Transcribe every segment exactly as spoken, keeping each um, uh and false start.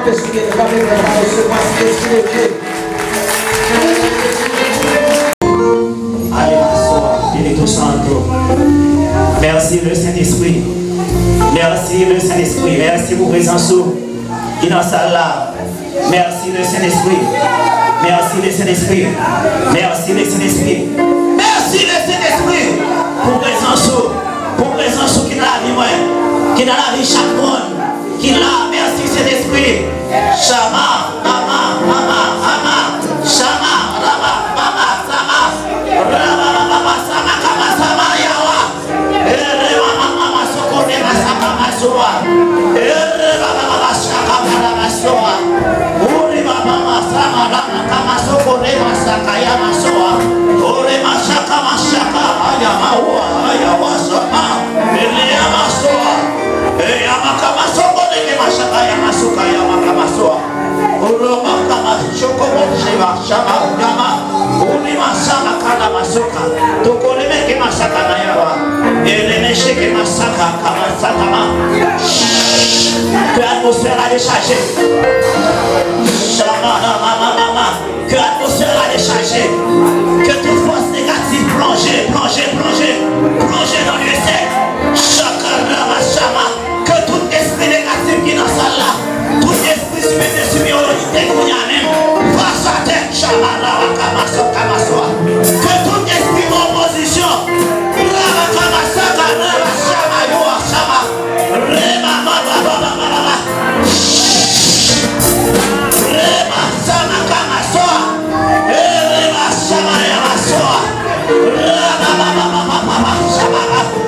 Espiritu, dame gracia, Espiritu. Aleluya, Espíritu Santo. Mèsi, Lesentespri. Mèsi, Lesentespri. Mèsi pou prezans ou ki nan sal la. Mèsi, Lesentespri. Mèsi, Lesentespri. Mèsi, Lesentespri. Mèsi, Lesentespri, pou prezans ou. Pou prezans ou ki nan lavi mwen, ki nan lavi chak moun ki la. Mèsi, Sentespri. Shama, mama, mama, mama. Shama, raba, mama, sama. Raba, mama, mama, sama, kama, sama, yawa. Ere, mama, mama, soko, rema, saka, masoa. Ere, mama, mama, shaka, mama, masoa. Uri, mama, mama, sama, raba, kama, soko, rema, saka, ya, masoa. Ore, ma, shaka, ma, shaka, aya, ma, ua, aya, wa, sama. Ere, ya, masoa. E, ya, ma, kama, soko, reke, ma, shaka, ya, masuka, ya, ma, kama, soa. Oro, ma, kama, shoko, mo, shiva, shama, yama. Uri, ma, sama, kana, masuka. Tokole, meke, ma, shaka, na, yawa. Ere, me, sheke, ma, shaka, kama, shaka, ma. Ke atmosfè la dechaje. Shama, na, ma, ma, ma, ma. Ke atmosfè la dechaje. Ke tout fòs negatif plonje, plonje, plonje, plonje nan lyosè. Shaka, rama, shama. Ke tout espri negatif ki nan sal la, tout espri sipète, sipète, kounye a menm, fas atè, shama, rama, kama, so, kama, so. Ke tout espri opozisyon, rama, kama, saka, rama, shama, yo, shama. Rema, ba, ba, ba, ba, ba, ba, ba. Rema, sama, kama, so. E, rema, shama, yama, so. Rama, ba, ba, ba, ba, ba, ba, shama, ba.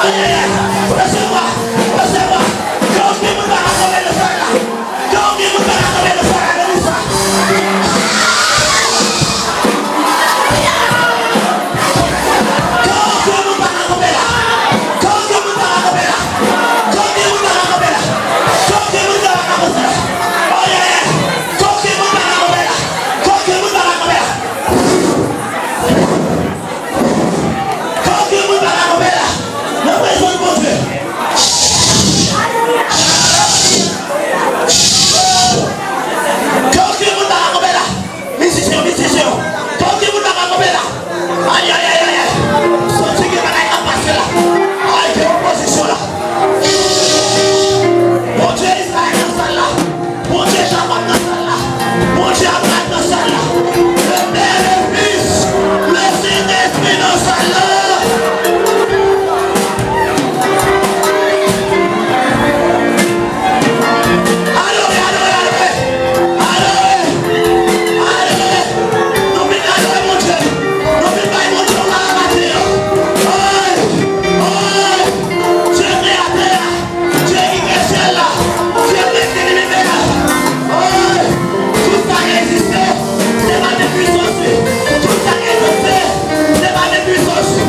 Resevwa, resevwa. Ke okenn moun pa ka kanpe nan sal la. Ke okenn moun pa ka kanpe nan sal la, nan legliz sa. Ke okenn moun pa ka kanpe la. Ke okenn moun pa ka kanpe la. Ke okenn moun pa ka kanpe la. Ke okenn moun pa ka kanpe la. Oh yeah. Ke okenn moun pa ka kanpe la. Ke okenn moun pa ka kanpe la. Ke okenn moun pa ka kanpe la. Nan prezans Bondye. Ke okenn moun pa ka kanpe la. Mizisyen, mizisyen. Ke okenn moun pa ka kanpe la. Ay, ay, ay, ay, ay. Santi gen bagay k ap pase la. Ay, gen opozisyon la. Bondye Izrayèl nan sal la. Bondye Jakòb nan sal la. Bondye Abraram nan sal la. Le Père, le Fils, le Saint-Esprit nan sal la. Adore, adore, adore. Adore. Adore. Nou vin adore Bondye. Nou vin bay Bondye yon lavalasyon. Oy! Oy! Dye kreyatè a. Dye ki kreye syèl la, Dye ki kreye limyè a. Oh, tout sa ki egziste, se pa de pwisans li. Tout sa ki egziste, se pa de pwisans li.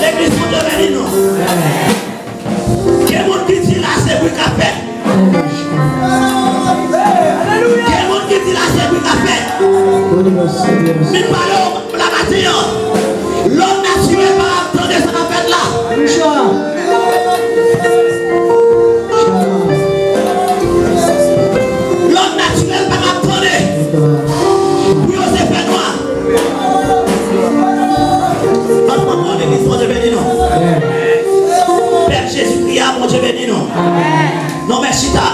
Legliz Bondye beni nou. Gen moun ki di la se bri k ap fèt. Gen moun ki di la se bri k ap fèt. Vin pale w la maten an. Lòm natirèl pa ap tande sa k ap fèt la. Lòm natirèl pa ap tande. Non, men chita.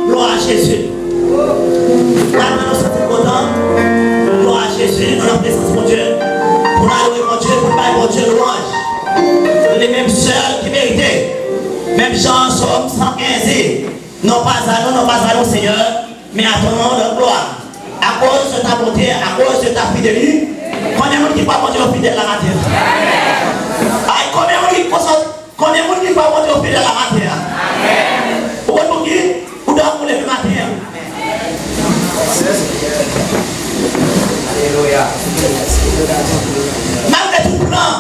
Glwa a Jezi. Maten nou santi kontan. Glwa a Jezi, nou nan prezans Bondye. Pou n adore Bondye, pou n bay Bondye lwanj. Li menm sèl ki merite. Menm jan Sòm san kenz di, non pas à nous, non pas à nous, Seigneur, mais à ton nom, donne gloire. À cause de ta bonté, à cause de ta fidélité. Konbyen moun ki kwè Bondye fidèl la maten? Ay, konbyen moun ki konsa? Konbyen moun ki kwè Bondye fidèl la maten an? Ou konn pou ki? Ou dòmi, ou leve maten an. Alelouya. Malgre tout plan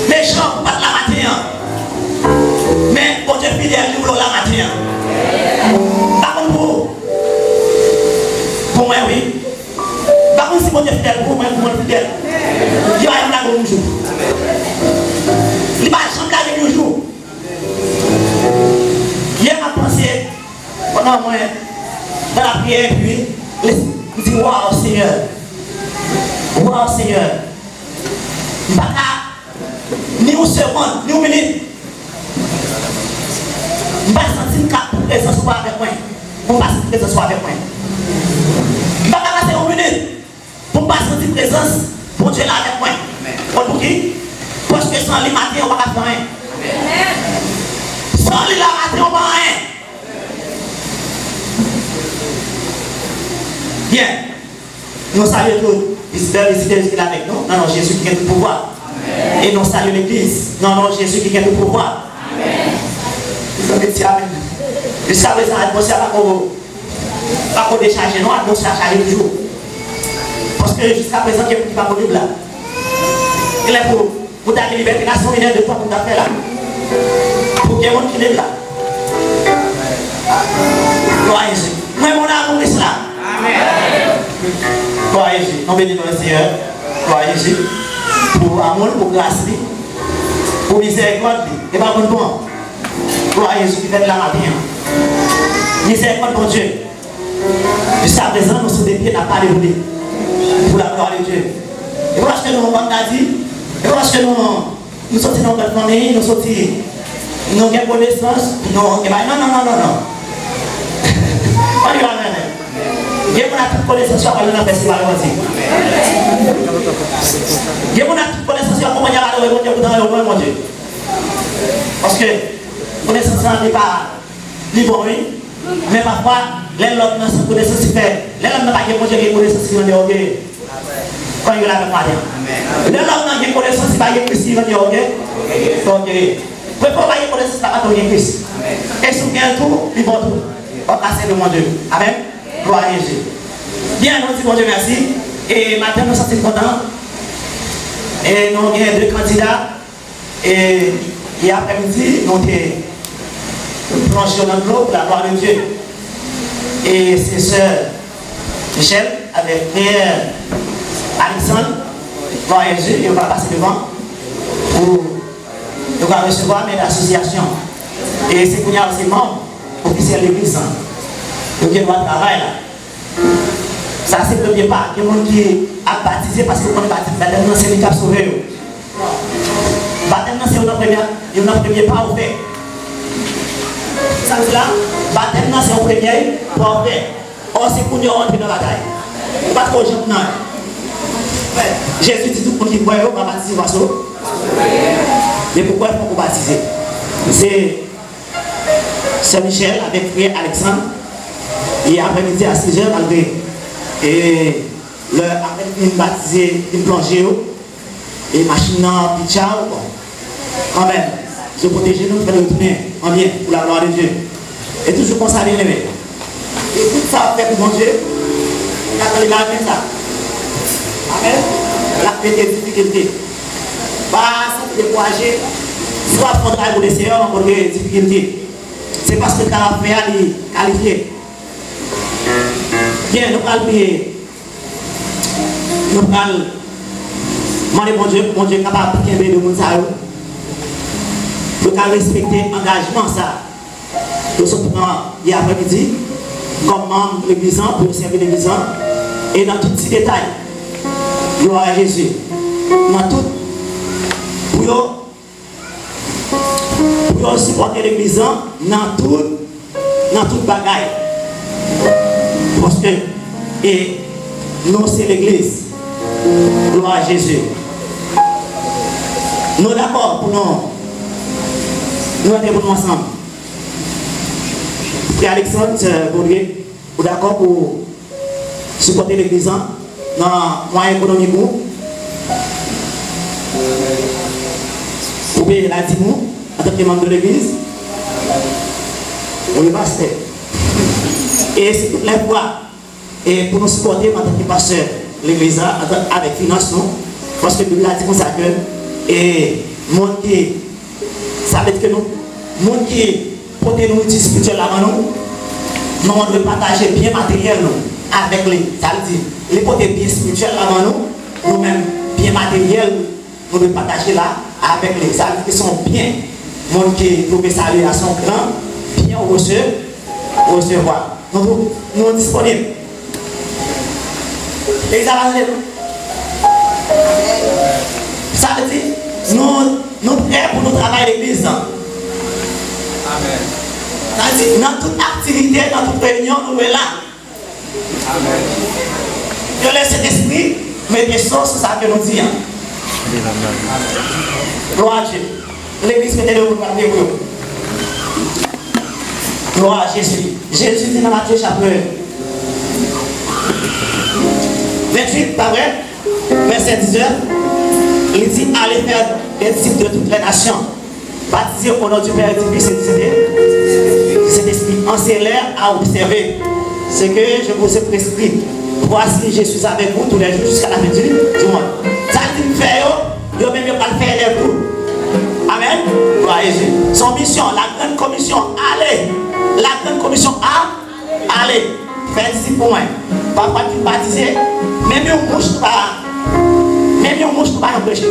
mechan pou bat la maten an, men Bondye fidèl, li vle w la maten an. M pa konn pou ou. Pou mwen, wi. M pa konn si Bondye fidèl pou ou, men pou mwen, l fidèl. Li pa janm lage m yon jou. Li pa janm lage m yon jou. Yè, m ap panse, pandan mwen nan lapriyè, epi m di, waw, Senyè. Waw, Senyè. M pa ka, ni yon segonn, ni yon minit, m pa santi m ka pran prezans ou avèk mwen. Pou m pa santi prezans ou avèk mwen. M pa ka pase yon minit pou m pa santi prezans Bondye la avèk mwen. Konn pou ki? Paske san li maten an, ou pa ka fè anyen. San li la maten an, ou pa anyen. Byen. Nou salye tout vizitè, vizitèz ki la avèk nou, nan non Jezi ki gen tout pouvwa. E nou salye legliz, nan non Jezi ki gen tout pouvwa. Mezanmi, di amèn. Jiska prezan, atmosfè a pako, pako dechaje, non, atmosfè a chaje toujou. Paske jiska prezan, gen moun ki pa konn Bib la. Genlè pou, pou ta gen libète la, se yon inè de tan pou ta fè la. Pou gen moun ki Bib la. Glwa a Jezi. Mwen, mon amour Kris la. Glwa a Jezi. Nou beni non Senyè. Glwa a Jezi. Pou amou l, pou gras li, pou mizèrikòd li. E pa moun bon. Glwa a Jezi ki fè n la maten an. Mizèrikòd Bondye. Jiska prezan, nou sou de pye, n ap pale pou li. Pou la glwa de Dye. E pa paske nou yon bann gadi, e pa paske nou, nou soti nan yon bann fanmi, nou soti, nou gen konesans, nou gen bay, non, non, non, non, non. Ann yo avè mwen. Gen moun ak tout konesans yo ap al nan fèstival mandi. Gen moun ak tout konesans yo ap konprann y ap adore Bondye, poutan yo lwen Bondye. Paske konesans lan li pa, li bon, wi. Men pafwa, lè lòm nan san konesans li fè, lè lòm nan pa gen Bondye, gen konesans li rande ògeye. Kòm yo la menm maten. Lè lòm nan gen konesans li pa gen Kris li rande ògeye. Ògeye. Prefere w pa gen konesans la pase w gen Kris. E si w gen l tou, li bon tou. W ap pase de Bondye. Amèn. Glwa a Jezi. Byen, nou di Bondye mèsi. E maten nou santi n kontan. E nou gen de kandida. E, e aprèmidi, nou te plonje yo nan dlo pou la glwa de Dye. E se sè Michel avèk frè Alexandre, glwa a Dye, yo va pase devan pou yo ka resevwa mèt asosyasyon. E se kounye a yo se manm ofisyèl legliz lan. Yo gen dwa travay la. Sa se premye pa. Gen moun ki ap batize paske yo konnen batèm, batèm nan se li k ap sove yo. Batèm nan se youn nan premye, youn nan premye pa ou fè. Sa m di la, batèm nan se yon premye pa ou fè. Ò, se kounye a w antre nan batay. Ou pa t ko janm nan. Jezi di tout moun ki kwè yo va batize pa sou. Men pou kwè fòk ou batize. Se Sè Michel avèk frè Alexandre. E aprèmidi a sizè, malgre, e, lè apèn fin batize, fin plonje yo, e machin nan pitchaw, bon. Kanmenm, Dye pwoteje nou, fè nou retounen an byen, pou la glwa de Dye. E toujou konsa, byeneme. E tout sa w ap fè pou Bondye, gade li la menm sa. Amèn. L ap mete difikilte. Pa santi dekouraje. Si w ap fè yon travay pou Lesenyè, w ap rankontre difikilte. Se paske sa w ap fè a, li kalifye. Byen, nou pral priye. Nou pral mande Bondye pou Bondye kapab kenbe de moun sa yo. Yo ka respekte angajman sa yo sot pran yè aprèmidi kòm manm legliz lan, pou yo sèvi legliz lan. E nan tout ti detay, glwa a Jezi. Nan tout, pou yo, pou pou yo sipòte legliz lan nan tout, nan tout bagay. Paske, e, nou se legliz. Glwa a Jezi. Nou dakò pou nou, nou antre pou nou ansanm. Frè Alexandre, sè Baudry, ou dakò pou sipòte legliz lan nan mwayen ekonomik ou, pou peye ladim ou antanke manm de legliz? Wi, pastè. E si tout lè fwa, e pou nou sipòte m antanke pastè legliz la, antan-, avèk finans nou, paske Bib la di konsa ke, e, moun ki Sa vle di ke nou, moun ki pote nouriti espirityèl la ban nou, nou dwe pataje byen materyèl nou avèk li. Sa vle di, li pote byen espirityèl la ban nou, nou menm, byen materyèl, nou dwe pataje la avèk li. Sa vle di ke se yon byen. Moun ki twouve sa li a se yon gran byen ou rese-, resevwa. Nou, nou disponib. Legliz la pa tande nou. Sa vle di, nou, nou prè pou nou travay legliz lan. Amèn. Sa vle di, nan tout aktivite, nan tout reyinyon, nou dwe la. Amèn. Ke Lesentespri mete son sou sa ke nou di an. Glwa a Dye. Legliz, mete debout pou n priye pou yo. Glwa a Jezi. Jezi di nan Matye chapit venntuit, pa vre? Vèsè diznèf, li di, allez faire des disciples de toutes les nations. Baptisez au nom du Père, du Fils et du Saint-Esprit. Enseigner à observer ce que je vous ai prescrit. Voici, je suis avec vous tous les jours jusqu'à la fin du, du monde. Sa l di m fè yo, yo menm yo pral fè lè tou. Amèn. Glwa a Jezi. Se yon misyon, la grande commission, ale. La grande commission, a, ale. Fè disip pou mwen. Pafwa n fin batize, menm yon mouch nou pa, menm yon mouch nou pa janm preche.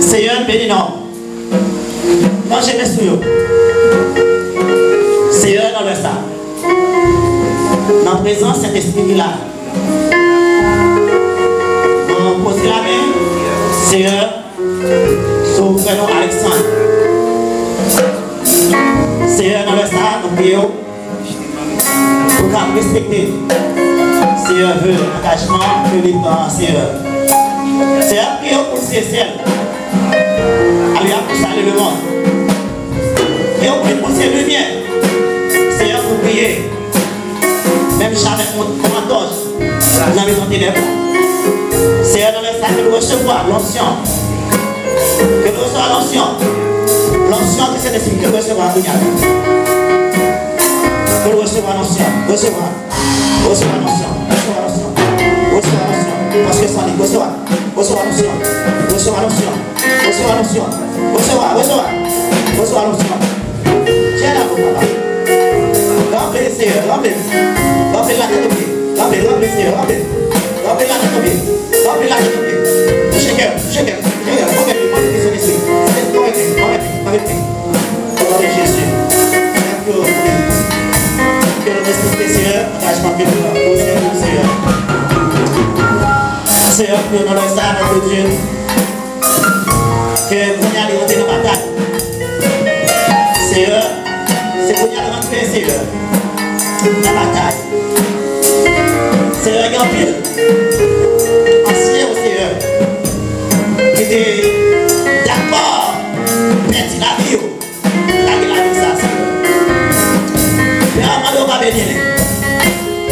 Senyè, beni non. Lonje men sou yo. Senyè, nan lè sa, nan prezans Sentespri ki la, nou poze lamen, Senyè, sou frè nou Alexandre. Senyè, nan lè sa, nou priye w pou l ka respekte, Senyè, ve, angajman ke li pran, Senyè. Senyè, priye w pou l se syèl. Alelouya, pou sali lemonn. Priye w pou li, pou l se limyè. Senyè, pou l briye menm jan avèk yon, yon antòch nan mezon tenèb la. Senyè, nan lè sa, ke nou resevwa lonsyon. Ke nou resevwa lonsyon. Lonsyon ke Sentespri ke nou resevwa kounye a. Ke nou resevwa lonsyon. Resevwa. Resevwa lonsyon. Resevwa lonsyon. Resevwa lonsyon. Paske san li. Resevwa. Resevwa lonsyon. Resevwa lonsyon. Resevwa lonsyon. Resevwa, resevwa. Resevwa lonsyon. Jèn avè papa. Ranpli, Senyè, ranpli. Ranpli lakay nou, Senyè. Ranpli, ranpli, Senyè, ranpli. Ranpli lakay nou, Senyè. Ranpli lakay nou, Senyè. Touche kè, touche kè, touche kè. Konvèti, konvèti, Senyè, Senyè. Konvèti, konvèti, konvèti. Au nom de Jésus. Ke nou respekte, Senyè, angajman ke nou pran pou sèvi w, Senyè. Senyè, ke nou lè sa, notre Dieu. Ke kounye a li rantre nan batay. Seyè, se kounye a l rantre, Seyè, nan batay. Seyè, gen anpil ansyen, o Seyè, ki te dakò pèdi lavi yo. Lage lavi sa, Seyè. Lè a mande w pa beni li.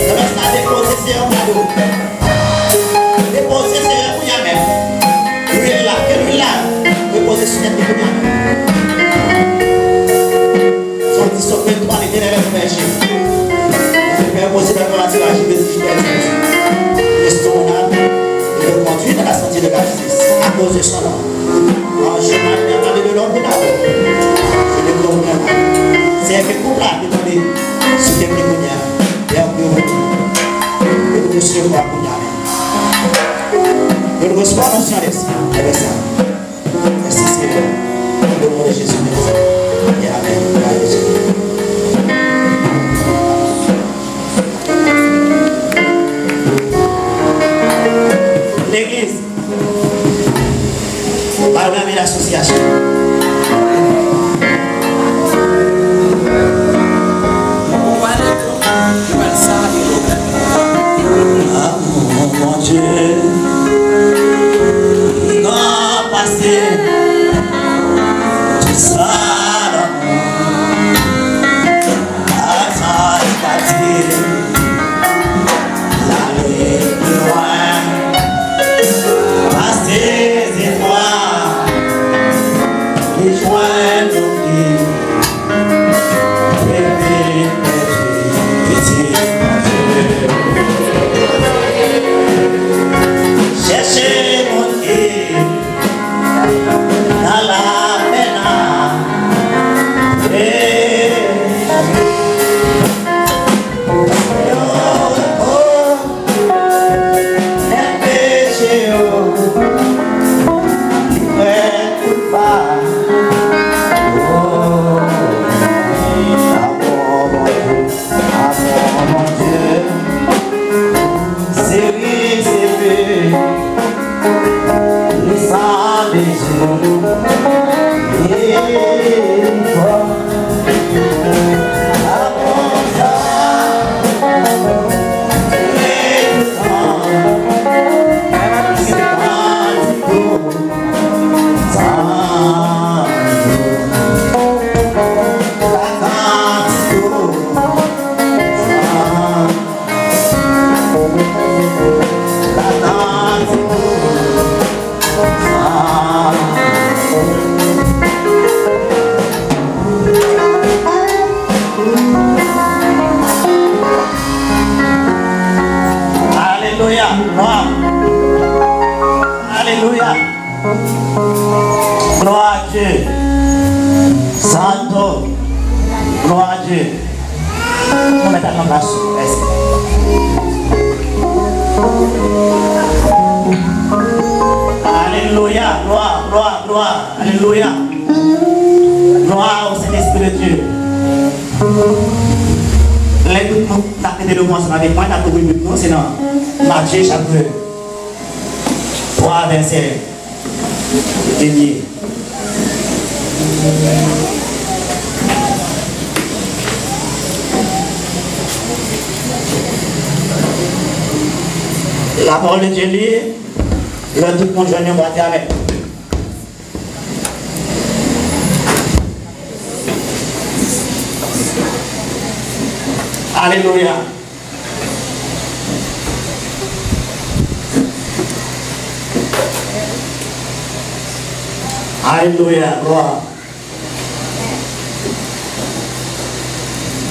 Nan lè sa, depoze, Seyè, yon kado. Depoze, Seyè, kounye a menm. Lwil la, ke lwil la repoze sou tèt li kounye a menm. Sòti sot venntwa, li te leve sou bèje. Li fè repoze nan yon atira jibe, jibe, jibe. Restons là et le conduit dans la sentier de la justice. À cause de son nom. Anj yo mande a pale de lòm pou dabò. Se de lòm nan mande. Seyè, ke koup la te tande sou tèt li kounye a. Lè yo priye pou nou. Ke nou resevwa kounye a menm. Ke nou resevwa nan syan lè sa. Lè sa. Mèsi, Seyè. Au nom de Jésus, mèsi. E amèn. Glwa a Jezi. Legliz. Pa yo rele l asosyasyon. Chèche moun ki nan lapenn. Yo repo nèt peche yo. Li prèt pou l pa. Oh, amò Bondye, amò Bondye. Seri, seri, li san bezwen. Li fò. Avan sa, li san, li san ti kou. San ti kou. San ti kou. San Alelouya, glwa. Alelouya. Glwa a Dye. Santo. Glwa a Dye. Nou mèt al nan plas nou. Mèsi. Alelouya. Glwa, glwa, glwa. Alelouya. Glwa o Sentespri de Dye. Lè tout nou ta mete nou ansanm avèk mwen, ta kouvri tout nou, se nan Matye chapit twa, vèsè premye. La parole de Dieu dit, lè tout moun jwenn yo, batè avèk. Alelouya. Alelouya, glwa.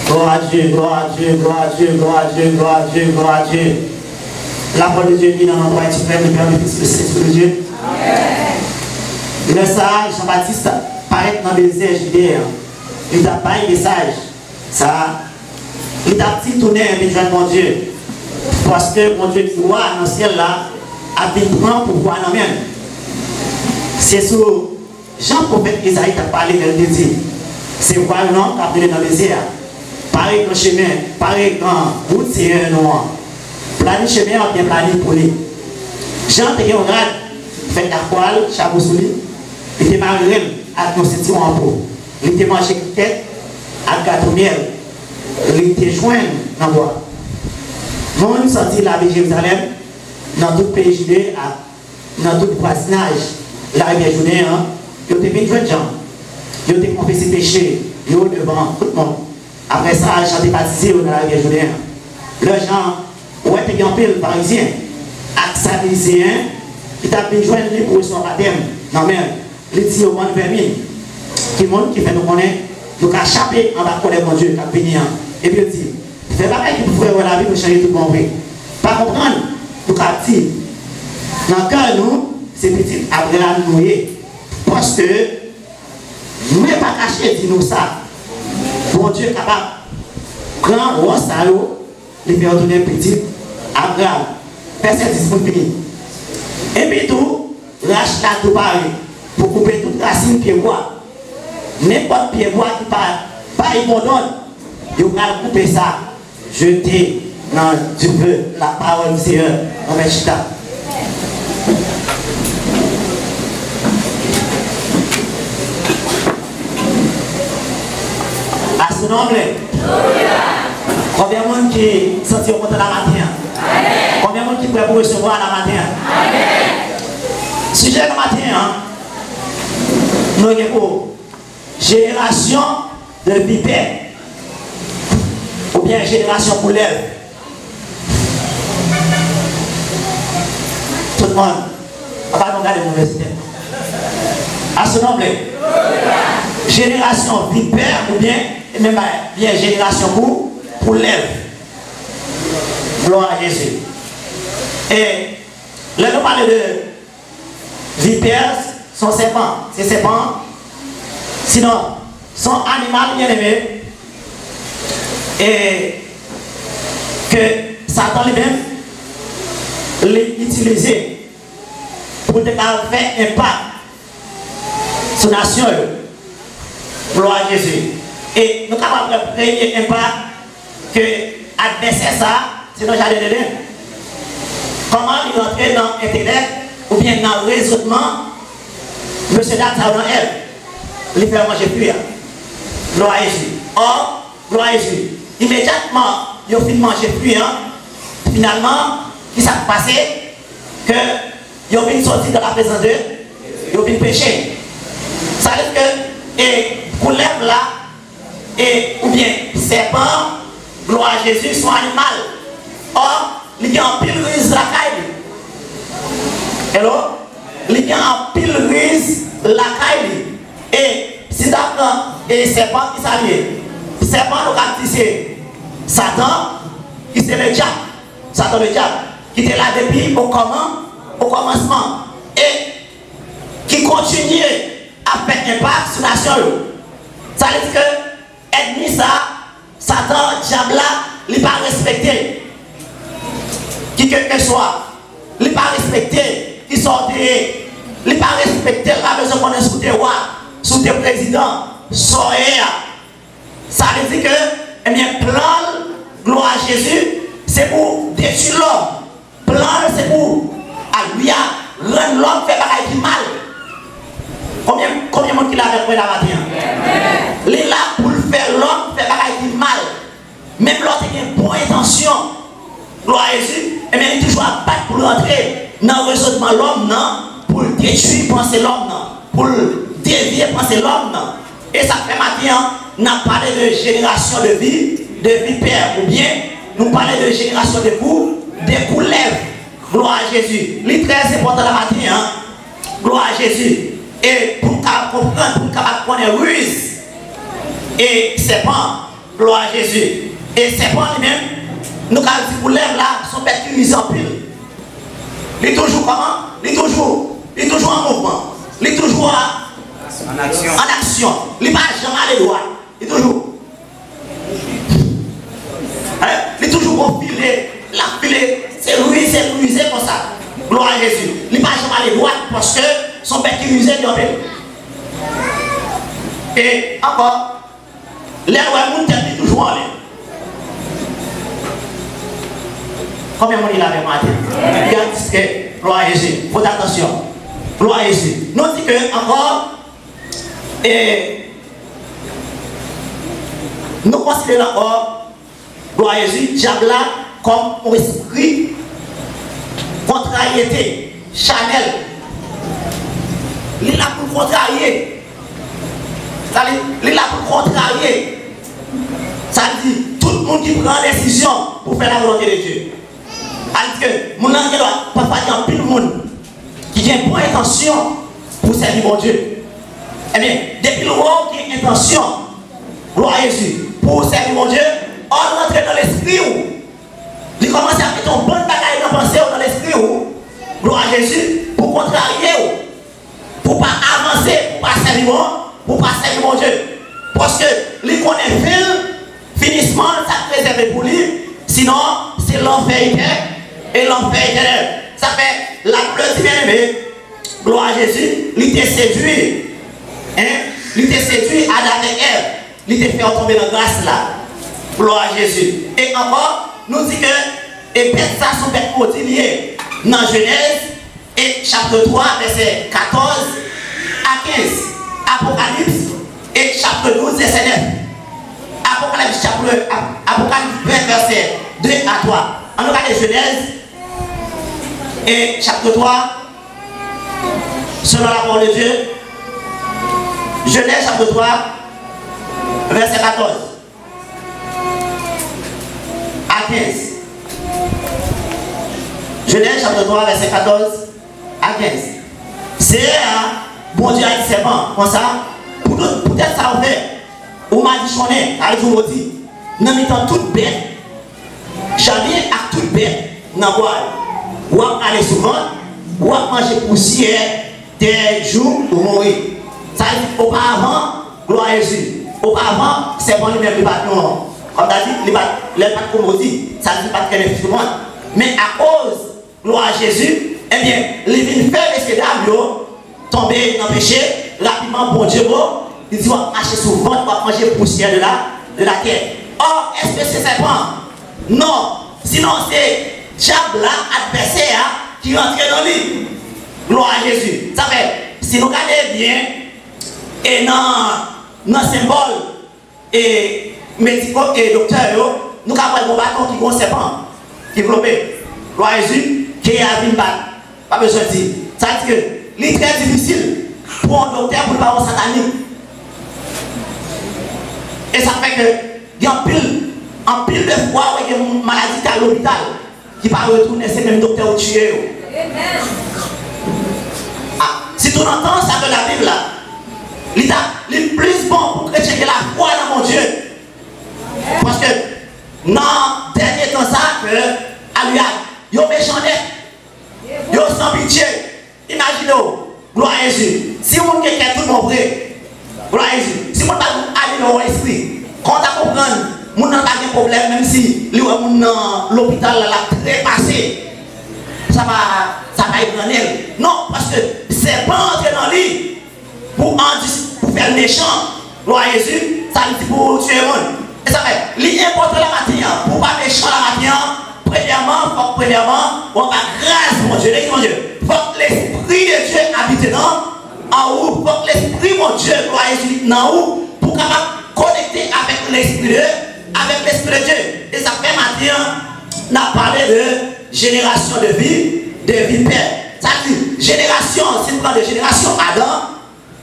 Glwa a Dye, glwa a Dye, glwa a Dye, glwa a Dye, glwa a Dye, glwa a Dye. Lapawòl de Dye di nan non Papa, Pitit, Fè, Pè, Pitit, Sentespri de Dye. Lè sa a, Jan Batis parèt nan dezè Jide a. Li t ap bay mesaj sa a. Li t ap di, tounen, vin jwenn Bondye. Paske Bondye ki wa nan syèl la ap vin pran pouvwa nan men l. Se sou Jan pwofèt Ezayi t ap pale lè l te di, se vwa yon nonm k ap rele nan dezè a, pare gran chemen, pare gran wout Seyè nou an. Plani chemen an byen plani pou li. Jan te gen yon rad fèt ak pwal, chapo sou li. Li te mare ren l ak yon sentiwon an po. Li te manje kèk ak gato myèl li te jwenn nan bwa. Moun sòti lave Jerizalèm, nan tout peyi Jide ak nan tout vwazinaj larivyè Jouden an, yo te vin jwenn Jan. Yo te konfese peche yo devan tout moun. Apre sa, Jan te batize yo nan larivyè Jouden an. Lè Jan wè te gen anpil Farizyen ak Sadiseyen ki t ap vin jwenn li pou resevwa batèm nan men l, li di yo, bann vèmin, ki moun ki fè nou konnen nou ka chape anba kòlè Bondye k ap vini an? Epi yo di, fè bagay ki pou fè w wè lavi pou chanje tout bon vre. Pa konprann, nou ka di, nan kè nou, se pitit Abraram nou ye. Paske, mwen pa kache di nou sa, Bondye kapab pran wòch sa yo, li fè yo tounen pitit Abraram. Vèsè dis pou n fini. Epi tou, rach la tou pare pou koupe tout rasin pyebwa. Nenpòt pyebwa ki pa bay bon dòt, yo pral koupe sa, jete nan dife. La parole du Seigneur. Ann fè chita. Aso nonble. Konbyen moun ki santi yo kontan la maten an? Konbyen moun ki prè pou resevwa la maten an? Sijè nan maten an, nou gen pou jenerasyon de vipè oubyen jenerasyon koulèv. Tout moun, papa nou gade move sistèm. Aso nonble. Jenerasyon vipè oubyen, menm bagay, byen jenerasyon kou, koulèv. Glwa a Jezi. E lè nou pale de vipè, se yon sèpan. Se sèpan an. Sinon, se yon animal, byeneme, e ke Satan li menm, li itilize pou l te ka fè enpak sou nasyon yo. Glwa a Jezi. E nou kapab wè premye enpak ke advèsè sa a, se nan jaden Edenn. Kòman li rantre nan entelèk oubyen nan rezonman mesye dam sa yo nan Èv? Li fè yo manje fwi a. Glwa a Jezi. Ò, glwa a Jezi. Imedyatman yo fin manje fwi an, finalman, ki sa k pase? Ke yo vin soti dan laprezans de, yo vin peche. Sa vle di ke, e, koulèv la, e, oubyen sèpan an, glwa a Jezi, se yon animal. Ò, li gen anpil riz lakay li. Hello? Li gen anpil riz lakay li. E si n ta pran, e, sèpan, ki sa l ye? Sèpan, nou ka di se Satan, ki se ledyab. Satan ledyab, ki te la depi okòman-, okòmansman, e ki kontinye ap fè enpak sou nasyon yo. Sa vle di ke ènmi sa a, Satan, dyab la, li pa respekte kikèlkeswa. Li pa respekte kisa w te ye. Li pa respekte, li pa bezwen konnen si w te wa, si w te prezidan, sa w ye a. Sa vle di ke, ebyen, plan l, glwa a Jezi, se pou detwi lòm. Plan l, se pou, alelouya, rann lòm fè bagay ki mal. Konbyen, konbyen moun ki la avèk mwen la maten an? Li la pou l fè lòm fè bagay ki mal. Menm lè w te gen bon entansyon, glwa a Jezi, ebyen, li toujou ap bat pou l rantre nan rezonman lòm nan, pou l detwi panse lòm nan, pou l devye panse lòm nan. E sa k fè maten an, n ap pale de jenerasyon de vi, de vipè, oubyen nou pale de jenerasyon de kou, de koulèv. Glwa a Jezi. Li trè enpòtan la maten an. Glwa a Jezi. E pou n ka konprann, pou n kapab konnen riz e sèpan, glwa a Jezi. E sèpan li menm, nou ka di koulèv la, se yon bèt ki rize anpil. Li toujou kòman? Li toujou, li toujou an mouvman. Li toujou a-, an aksyon. An aksyon. Li pa janm ale dwat. Li toujou. Hein? Li toujou gon file, l ap file, se rize, rize konsa. Glwa a Jezi. Li pa janm ale dwat paske se yon bèt ki rize li anpil. E ankò, lè l wè moun, tèt li toujou anlè. Konbyen moun ki la avè m maten? Gade, glwa a Jezi. Fòt atansyon. Glwa a Jezi. Nou di ke ankò, e nou konsidere ankò, glwa a Jezi, dyab la kòm yon espri kontraryete, chanèl. Li la pou l kontrarye. Sa li, li la pou l kontrarye. Sa vle di, tout moun ki pran desizyon pou fè la volonté de Dieu. Alòske moun nan gen dwa, pafwa gen anpil moun ki gen bon entansyon pou sèvi Bondye. Ebyen, depi l wè w gen entansyon, glwa a Jezi, pou w sèvi Bondye, ò l rantre nan lespri w. Li kòmanse ap mete yon bann bagay nan panse w, nan lespri w, glwa a Jezi, pou kontrarye w. Pou pa avanse, pou pa sèvi Bon-, pou pa sèvi Bondye. Paske li konnen fen l, finisman l, sa k rezève pou li, sinon, se lanfè etè-, e lanfè etènèl. Sa fè, Labib di, byeneme, glwa a Jezi, li te sedwi, en, li te sedwi Adan avèk Èv. Li te fè yo tonbe nan gras la. Glwa a Jezi. E ankò, nou di ke, e bèt sa se yon bèt modi li ye. Nan Jenèz, e chapit twa, vèsè katòz a kenz. Apokalips, e chapit douz, vèsè nèf. Apokalips, chapit, Ap-, Apokalips ven, vèsè de a twa. Ann nou gade Jenèz, e chapit twa, selon la parole de Dieu, Jenèz chapit twa, vèsè katòz a kenz. Jenèz chapit twa, vèsè katòz a kenz. Seyè a, Bondye a di sèpan, konsa, pou tout, poutèt sa ou fè, ou madichonnen, sa vle di ou modi, nan mitan tout bèt, Janbyen ak tout bèt nan bwa yo. W ap rale sou vant, w ap manje pousyè tè jou ou mouri. Sa vle di, oparavan, glwa a Jezi, oparavan, sèpan li menm li pa t yon, kòm ta di, li pa t, lè l pa t ko modi, sa vle di li pa t trennen sou vant. Men akoz glwa a Jezi, ebyen, li vin fè mesye dam yo tonbe nan peche, rapidman, Bondye bo, li di w ap mache sou vant, w ap manje pousyè de la, de la tè. Ò, èske se sèpan? Non. Sinon, se dyab la, advèsè a, ki rantre nan li. Glwa a Jezi. Sa fè, si nou gade byen, e nan, nan senbòl, e mediko, e doktè yo, nou ka wè gon baton ki gon sèpan ki vlope. Glwa a Jezi, ke a vin bat. Pa bezwen di. Sa di ke li trè difisil pou yon doktè pou l pa yon satanik. E sa fè ke gen anpil, anpil de fwa, w gen maladi ki al lopital, ki pa retounen, se menm doktè yo tiye yo. A, sitou nan tan sa ke Labib la, li ta, li plis bon pou kretyen gen lafwa nan Bondye. Paske nan dènye tan sa ke, alelouya, yo mechan nèt, yo san pitye. Imajine w, glwa a Jezi, si yon moun gen kè tout bon vre, glwa a Jezi, si moun pa gen ale nan yon espri, kòman w ta konprann moun nan pa gen pwoblèm, menm si li wè moun nan lopital la, l ap trepase, sa pa, sa pa ebrannen l. Non, paske sèpan antre nan li, pou andis, pou fè l mechan. Glwa a Jezi, sa vle di pou tiye moun. E sa fè, li enpòtan lamaten an, pou w pa mechan lamaten an, premyèman, fòk premyèman, ou anba gras Bondye, legliz Bondye. Fòk Lespri de Dye abite nan, an ou, fòk Lespri Bondye, glwa a Jezi, nan ou, pou w kapab konekte avèk Lespri de, avèk Lespri de Dye. E sa fè maten an, n ap pale de jenerasyon de vi, de vipè. Sa vle di, jenerasyon, si n pran de jenerasyon Adan,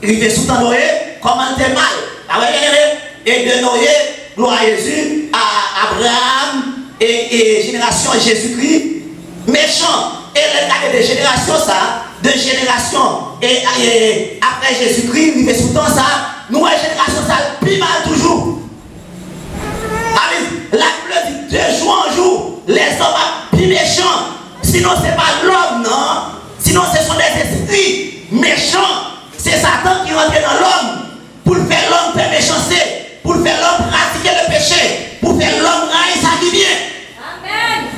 rive sou tan Noye, kòman l te mal. Pa vre, byeneme? E de Noye, glwa a Jezi, a Abraram, e, e jenerasyon Jezikri, mechan. E lè n gade de jenerasyon sa, de jenerasyon, e, e apre Jezikri, rive sou tan sa, nou wè jenerasyon sa l pi mal toujou. Sa vle di, Labib di, de jou an jou, lèzòm ap pi mechan. Sinon, se pa lòm nan, sinon, se son dèzespri mechan. Se Satan ki rantre nan lòm pou l fè lòm fè mechanste, pou l fè lòm pratike le peche, pou fè lòm rayi sa ki byen. Amèn.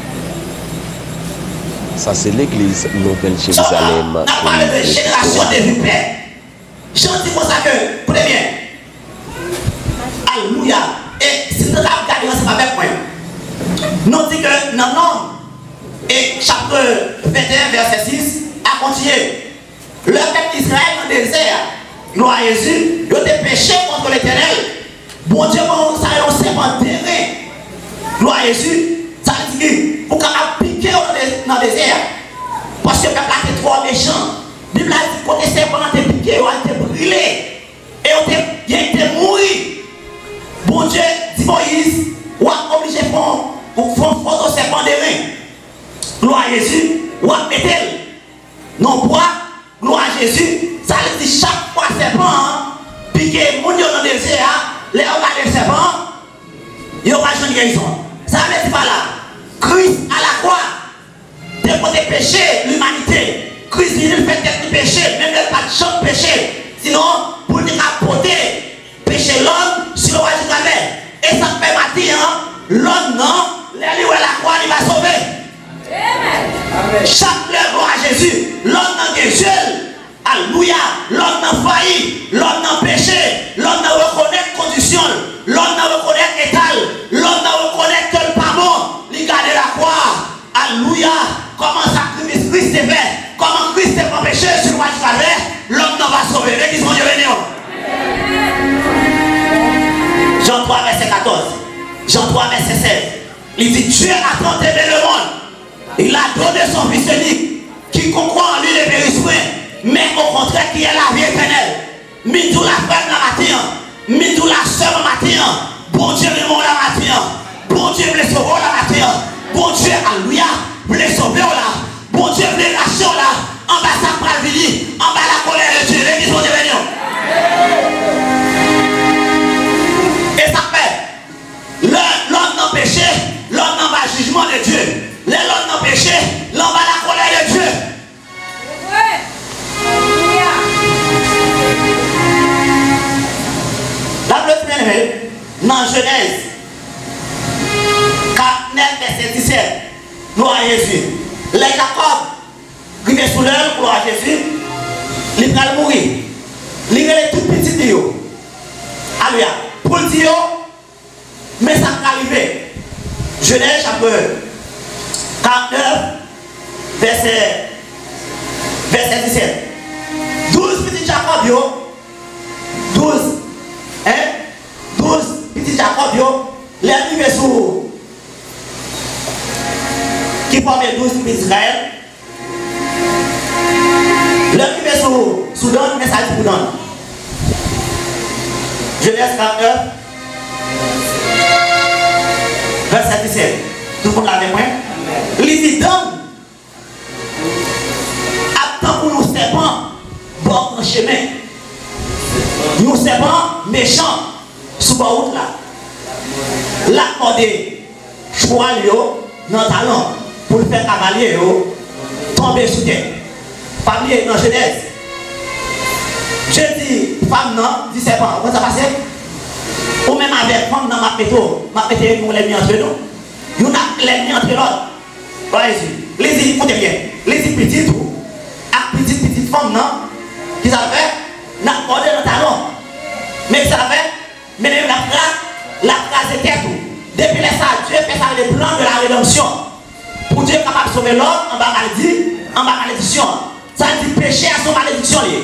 Sa se legliz Nouvèl Jerizalèm, N ap pale de Egliz jenerasyon twa. De vipè. Jan di konsa ke, koute byen. Alelouya. E si nou ta ap gade ansanm avèk mwen, nou di ke nan Nonm, e chapit venteyen, vèsè sis, a kontinye. Lè pèp Izrayèl nan dezè a, glwa a Jezi, yo te peche kont Letènèl. Bondye ban sa yo yon sèpan deren. Glwa a Jezi, sa vle di ki pou kapab pike yo nan de- nan dezè a. Paske pèp la te twò mechan. Bib la di kote sèpan an te pike yo a, li te brile. E yo te, yo te mouri. Bondye di Moyiz, w ap oblije fè yon, fè yon foto sèpan deren. Glwa a Jezi, w ap mete l nan bwa, glwa a Jezi, sa vle di chak fwa sèpan an pike moun yo nan dezè a, lè yo gade sèpan an, yo pa jwenn gerizon. Sa vle di pa la, Kris alakwa te pote peche limanite. Kris vini, l fè tèt li peche, menm lè l pa t janm peche. Sinon, pou l te ka pote peche lòm sou lwa di kalvè. E sa k fè maten an, lòm nan, lè li wè lakwa, li va sove. Chak lè, glwa a Jezi, lòm nan gen zye l. Alelouya. Lòm nan fayi, lòm nan peche, lòm nan rekonèt kondisyon l, lòm nan rekonèt eta l, lòm nan rekonèt ke l pa bon, li gade lakwa. Alelouya. Kòman sakrifis Kris te fè? Kòman Kris te pran peche sou lwa di kalvè? Lòm nan va sove. Legliz Bondye beni w. Jan twa vèsè katòz. Jan twa vèsè sèz. Li di, Dieu a tant aimé le monde, il a donné son Fils unique, quiconque croit en lui ne périsse point, mais au contraire qu'il ait la vie éternelle. M vin di w la frè m la maten an. M vin di w la sè m la maten an. Bondye renmen w la maten an. Bondye vle sove w la maten an. Bondye, alelouya, vle sove w la. Bondye vle rache w la anba sa k pral vini, anba la colère de Dieu. Legliz Bondye beni w. E sa k fè, lè lòm nan peche, lòm nan anba jijman de Glwa a Jezi. Lè Jakòb rive sou lè l, glwa a Jezi, li pral mouri. Li rele tout pitit li yo. Alelouya. Pou l di yo, men sa k pral rive. Jenèz chapit karannèf, vèsè, vèsè disèt. Douz pitit Jakòb yo, douz, en, douz pitit Jakòb yo, lè l rive sou, ki fòme douz trib Izrayèl, lè l rive sou, sou Dan, men sa l di pou Dan. Jenèz karannèf, vèsè disèt. Tout moun la avèk mwen? Li di, Dan ap tankou yon sèpan bò gran chemen, yon sèpan mechan sou bò wout la. L ap mòde chwal yo nan talon pou l fè kavalye yo tonbe sou tè. Pa bliye nan Jenèz, Dye di fanm nan, di sèpan, ou konn sa pase? Ou menm avèk fanm nan, m ap mete w, m ap mete yon lènmi antre nou. Youn ak lènmi antre lòt. Glwa a Jezi. Li di, koute byen, li di pitit ou ak pitit pitit fanm nan, ki sa l ap fè? N ap mòde nan talon. Men ki sa l ap fè? Men l ap ra-, l ap kraze tèt ou. Depi lè sa a, Dye fè sa rele plan de la redanmsyon. Pou Dye kapab sove lòm anba maledi, anba malediksyon. Sa vle di peche a se yon malediksyon li ye.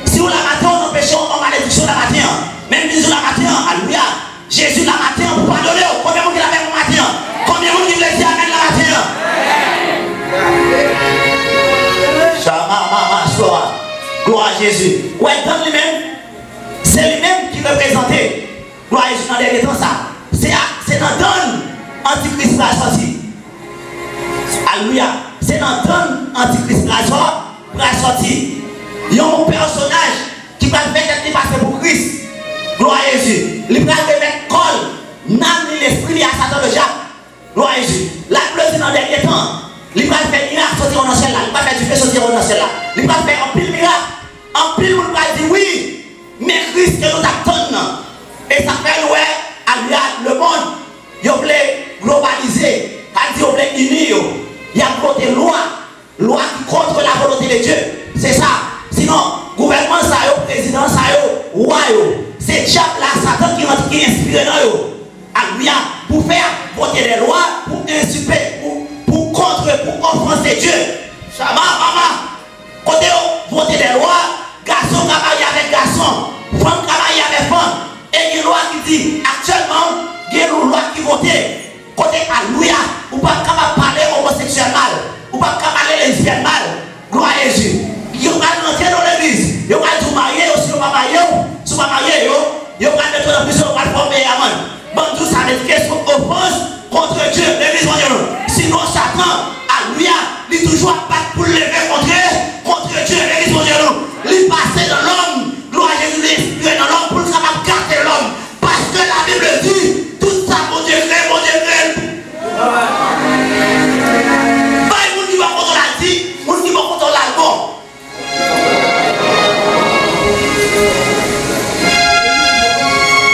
Si w la maten, w nan peche, w nan malediksyon la maten an. Men m di w la maten an, alelouya, Jezi la maten an pou padone w. Konbyen moun ki la avèk mwen maten an? Konbyen moun ki vle di amèn la maten an? Shama mama sora. Glwa a Jezi. Ou wè, Dan li menm, se li menm ki reprezante. Glwa a Jezi, nan dènye tan sa, se a, se nan Dan antikris pral sòti. Alelouya. Se nan Dan antikris pral sò-, pral sòti. Yon pèsonaj ki pral fè tèt li pase pou Kris. Glwa a Jezi. Li pral remèt kò l, nanm li, lespri li a Satan Ledyab. Glwa a Jezi. Labib di nan dènye tan, li pral fè mirak soti anwo nan syèl la. Li pral fè dife soti anwo nan syèl la. Li pral fè anpil mirak. Anpil moun pral di, wi, men Kris ke nou t ap tann nan. E sa fè nou wè, alelouya, lemonn, yo vle globalize. Sa vle di yo vle ini yo. Y ap vote lwa. Lwa ki contre la volonté de Dieu. Se sa. Sinon, gouvènman sa yo, prezidan sa yo, wa yo, se dyab la, Satan ki rantre, ki enspire nan yo. Alelouya. Pou fè vote de lwa, pou ensipe, pou, pou contre, pou ofanse Dye. Shama, mama. Kote yo vote de lwa, gason ka marye avèk gason, fanm ka marye avèk fanm. E gen lwa ki di, aktyèlman, gen yon lwa ki vote. Kote, alelouya, ou p ap kapab pale omoseksyèl mal. Ou p ap kapab pale lesbyèn mal. Glwa a Jezi. Yo pral rantre nan legliz. Yo pral di w marye yo, si yo pa marye w, si w pa marye yo, yo pral mete w nan prizon, yo pral fè w peye amann. Ban m di w sa, vle di ke se yon ofans contre Dieu, legliz Bondye nou. Sinon, Satan, alelouya, li toujou ap bat pou l leve contre, contre Dieu, legliz Bondye nou. Li pase nan lòm, glwa a Jezi, li enspire nan lòm pou l kapab gate lòm. Paske Labib di, tout sa Bondye kreye, Bondye kreye l pou. Bay moun ki bò kote w la di, moun ki bò kote w la bon.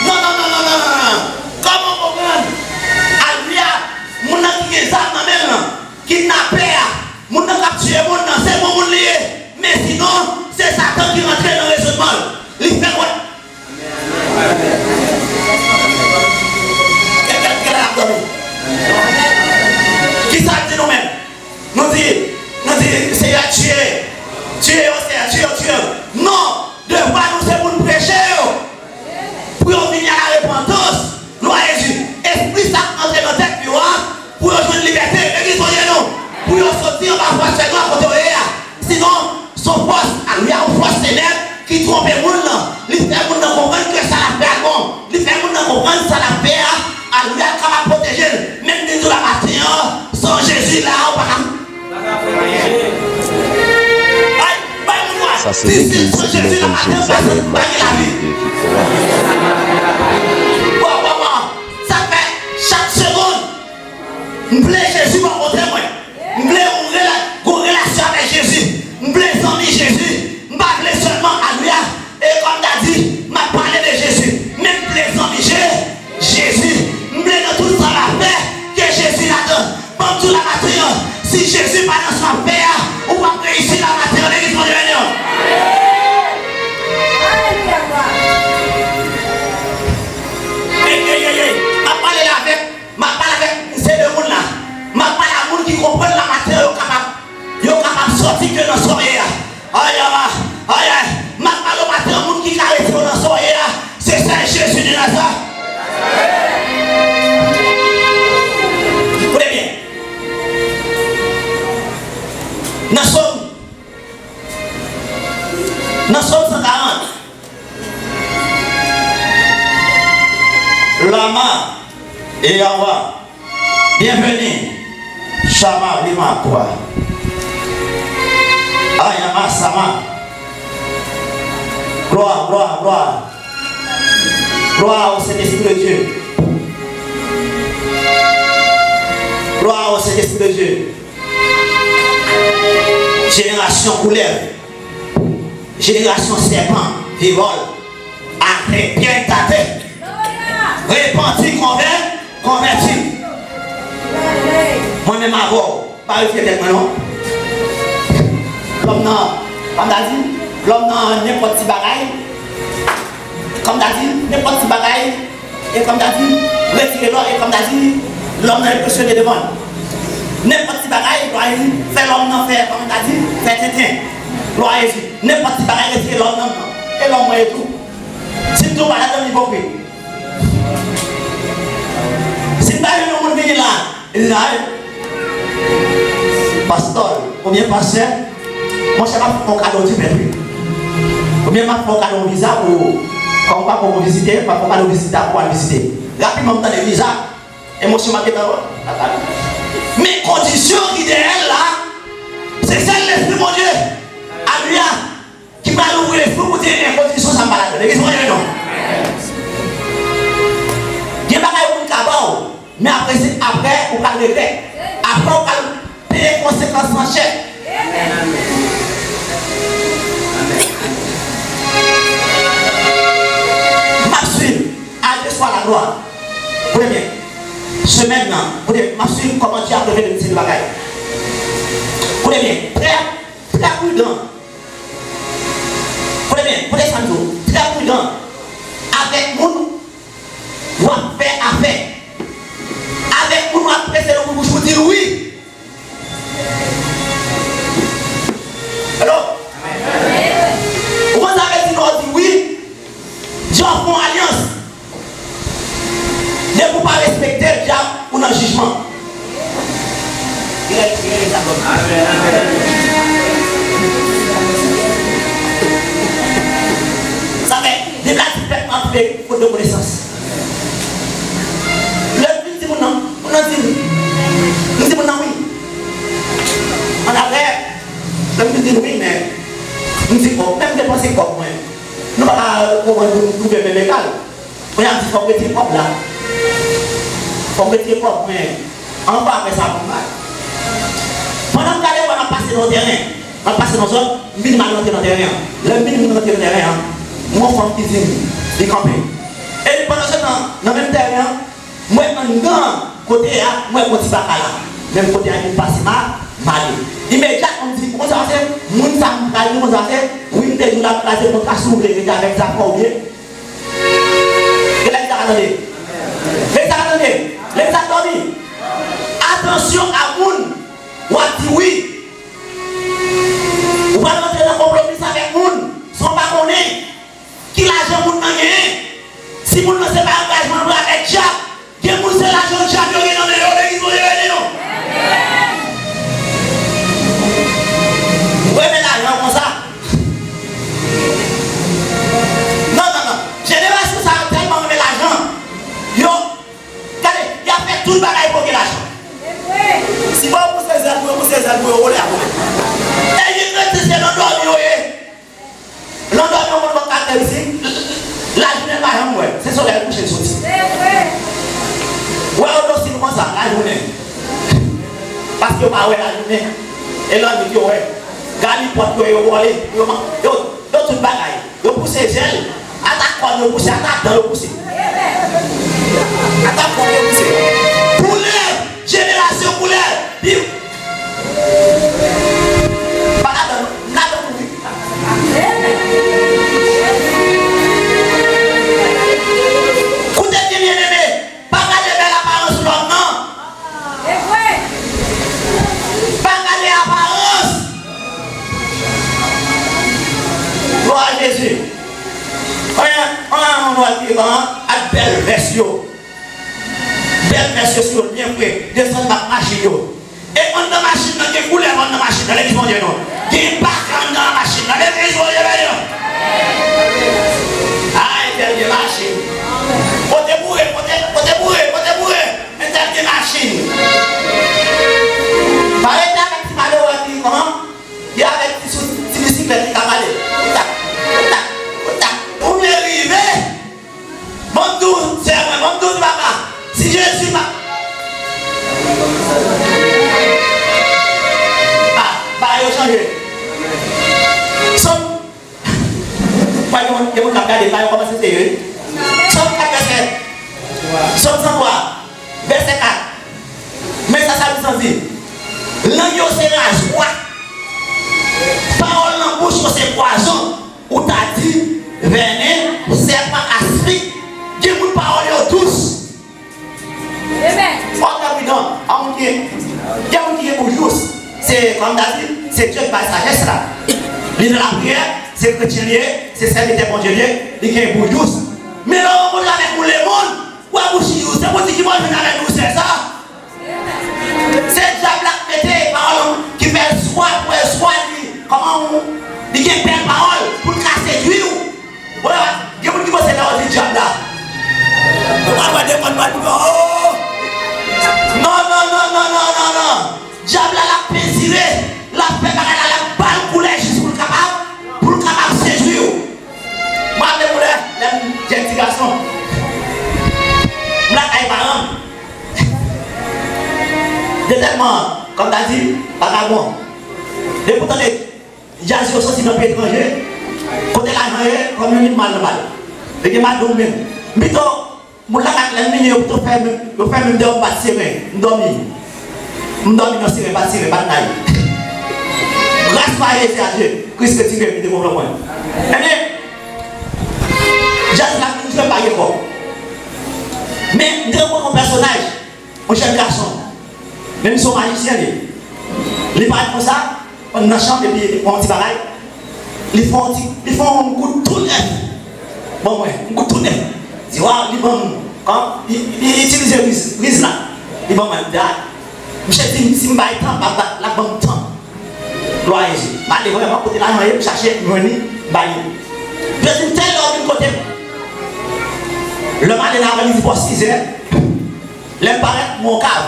Non, non, non, non, non, non, non. Kòman w konprann? Alelouya. Moun nan ki gen zam nan men l lan, kidnapè a, moun nan k ap tiye moun nan, se bon moun li ye. Men sinon, se Satan ki rantre nan rezonman l. Li fè l wè. Kèt, kèt, kèt, l ap dòmi. Kisa l di nou menm? Nou di, nou di, Seyè, tiye, tiye yo, Seyè, tiye yo, tiye yo. Non, devwa nou se pou n preche yo, pou yo vini a la repantans. Glwa a Jezi. Espri sa k antre nan tèt yo a, pou yo jwenn libète. Legliz Bondye nou, pou yo soti anba fòs fènwa kote yo ye a. Sinon, se yon fòs, alelouya, yon fòs tenèb ki twonpe moun nan. Li fè moun nan konprann ke sa l ap fè a bon. Li fè moun nan konprann sa l ap fè a, alelouya, kapab pwoteje l. Men m vin di w la maten an, san Jezi la, ou pa ka. Ay, bay moun yo a. Sa se legliz Bondye Jezi a, men Jezi a gen lavi. Waw, waw, waw. Sa fè chak segonn, m vle Jezi bò kote mwen. M vle yon rela-, gon relasyon avèk Jezi. M vle zanmi Jezi. M pa vle sèlman, alelouya, e kòm ta di, m ap pale de Jezi. Men m vle zanmi Je-, Jezi. M vle nan tout sa m ap fè, ke Jezi ladan. Ban m sou lamaten an. Si Jezi pa nan sa w ap fè a, ou p ap reyisi lamaten an. Legliz Bondye beni w. Ey, ey, ey, ey. M ap pale la avèk, m ap pale avèk se de moun la. M ap pale a moun ki konprann lamaten an, yo kapab, yo kapab sòti ke nan sa w ye a. Ay, ay, ay, ay. M ap pale w maten an, moun ki ka rete w nan sa w ye a, se sèl Jezi de Nazarèt. Koute byen. Nan Sòm, nan Sòm san karant, Lama e Awa. Bienvenue. Shama Rima Kwa. Ayama Sama. Gloire, gloire, gloire. Gloire au Saint-Esprit de Dieu. Gloire au Saint-Esprit de Dieu. Génération couleuvre. Génération serpent, vivol. Avèk pyè tate. Repanti, konvè, konvèti. Mwen menm avè w, pa refye tèt mwen non. Lòm nan, kòm ta di, lòm nan nenpòt ti bagay, kòm ta di, nenpòt ti bagay, e kòm ta di, retire lò, e kòm ta di, lòm nan enpresyone devan l. Nenpòt ti bagay, glwa a Jezi, fè lòm nan fè, kòm ta di, fè tenten. Glwa a Jezi. Nenpòt ti bagay, retire lòm nan, e lòm mwen e tou. Si m tou pa ladan, m ipokrit. Si m ta jwenn yon moun vini la, li di, "Ay, pastè, oubyen pastè, monchè, m ap fè w kado ti pèp, wi. Oubyen m ap fè w kado yon viza pou, kòm ou pa poko vizite, m ap fè w kado vizita pou w al vizite." Rapidman, m tande viza, emosyon m ap gentan, men kondisyon ki dèyè l la, se sèl Lespri Bondye. Alelouya. Ki pral ouvri lespri w pou di, "Ebyen, kondisyon sa m pa ladan l." Legliz Bondye non. Gen bagay moun ka ba w, men apre, se, apre, ou pral regrèt. Apre, ou pral peye konsekans lan chè. M ap swiv. Al de swa la glwa. Koute byen. Semèn nan, koute, m ap swiv kòman Dye ap revele m seri bagay. Koute byen. Trè, trè pridan. Koute byen, koute sa m di w. Trè pridan avèk moun w ap fè afè. Avèk moun w ap prese louvri bouch ou di l wi. Hello? Ou konn sa vle di lè w di wi? Dye ap fè yon alyans. Depi w pa respekte l, dyab, ou nan jijman. Sa fè, depi la di pèp antre, fot de konesans. Lè m vin di moun nan, moun nan di m, m di moun nan wi. An apre, lè m vin di l wi, men, m di, bon, men m te panse kòb mwen. Nou pa ka konprann pou nou twouve men legal. Kounye a m di fòk retire kòb la. Fòk retire kòb mwen. Anba apre sa pou m bay. Pandan m gade wè m ap pase nan yon tèren, m ap pase nan zòn, m vin m al rantre nan tèren an. Lè m vin m rantre nan tèren an, m wè yon fanm ki di m, li kanpe. Epi pandan se tan, nan menm tèren an, m wè anndan kote a, m wè yon ti baka la. Menm kote a, li pase ma, m ale. Imedyatman m di, konsa se moun sa m pral di, konsa se, wi m te di w l ap kraze kontra si w vle rete avèk zafè w byen. Ke lè sa ka tande? Lè sa ka tande? Lè sa dòmi? Atansyon a moun w ap di wi. Ou pral rantre nan konpwomis avèk moun san w pa konnen ki lajan moun nan genyen. Si moun nan se pa angajman l pran avèk dyab, gen moun se lajan dyab yo gen nan men yo, legliz Bondye beni nou. Ou renmen lajan konsa? Non, non, non. Jenerasyon sa yo tèlman renmen lajan. Yo, gade, y ap fè tout bagay pou gen lajan. Si pa yo pouse zèl pou yo, pouse zèl pou yo, vole a vole. E yo rete se nan dòmi yo ye. Landòmi yon moun bò karakteristik, lajounen l pa janm wè, se solèy kouche l soti. Wè yo dosil konsa, lajounen. Paske yo pa wè lajounen. E lannwit yo wè. Galipòt yo, yo vòle, yo, yo, yo tout bagay. Yo pouse zèl, ata kòn yo pouse, ata dan yo pouse. Ata kòn yo pouse. Koulèv, jenerasyon koulèv. Pi. Pa ladan, m ladan tou wi. Koute byen, byeneme, pa gade bèl aparans lòm nan. Pa gade aparans. Glwa a Jezi. Anyen, anyen, anyen, anyen, ak bèl vès yo. Bèl vès yo sou yo, byen fre, desann bak machin yo. E anndan machin nan, gen koulè anndan machin nan, legliz Bondye nou. Gen baka anndan machin nan, legliz Bondye nou. Ay, bèl gen machin. Kote boure, kote, kote boure, kote boure. Men bèl gen machin. Pa rete avèk ti malere ki, kòman? Li avèk ti sou, ti bisiklèt li ka pale. Koutak, koutak, koutak. Ou vle rive? Ban m di w, sè mwen, ban m di w, papa, si Jezi pa, ah, bagay yo chanje. Sòm, pa gen moun, gen moun k ap gade, bagay yo kòmanse serye wi. Sòm kat vèsè, Sòm san twa, vèsè kat. Men sa Salmis lan di, lang yo se razwa, pawòl nan bouch yo se pwazon. Ou ta di, vènen, sèpan, aspid, gen moun pawòl yo dous. Fò w trè pridan a moun ki, gen moun ki gen bouch dous. Se, kòm ta di, se Dye ki bay sajès la. Li nan lapriyè, se kretyen li ye, se sèvitè Bondye li ye, li gen bouch dous. Men lè w rankontre avèk moun lemonn, w ap bouch dous. Se pou di ki manje avèk dousè sa. Se dyab la k mete pawòl ki fè l swa pou l swa li. Kòman ou, li gen bèl pawòl pou l ka sedui w. Ou wè, gen moun ki panse lè w di dyab la, ou pral wè demon pral di, oh! Non, non, non, non, non, non, non. Dyab la, l ap pezire, l ap fè bagay la, l ap ba l koulè jis pou l kapab, pou l kapab sedui w. Mwen ap de koulè, lè m jèn ti gason. M lakay paran m. Detèlman, kòm ta di, vakabon. Depi w tande djaz yo soti nan peyi etranje, kote lajan ye, kòm yo ni mal nan bal. Yo gen mal dou menm. M pito, moun lakay lè m vini, yo pito fè menm, yo fè menm deyò m pa t sere, m dòmi. M dòmi nan sere, pa t sere, pa t nay. Gras pa Jezi a Dye, Kris retire m kite konplo mwen. Ebyen, djaz la vin jwe m pa gen kòb. Men, m te rankontre yon pèsonaj, yon jèn gason. Men misye yon majisyen li. Li parèt konsa, nan chanm epi li pran yon ti bagay. Li fè yon ti, li fè yon gout tou nèf. Bon, mwen, yon gout tou nèf. Di, waw, li ban m, kòm, li, li itilize riz, riz la. Li ban mwen, m di, a, misye di m, si m bay tan, l ap ba, l ap ban m tan. Glwa a Jezi. M ale vrèman kote lajan ye, m chache, m jwenn li, m ba li. Jezi m tèlè w vin kote m. Lè m ale nan avè li di bò sizè, lè m parèt, m wè yon kav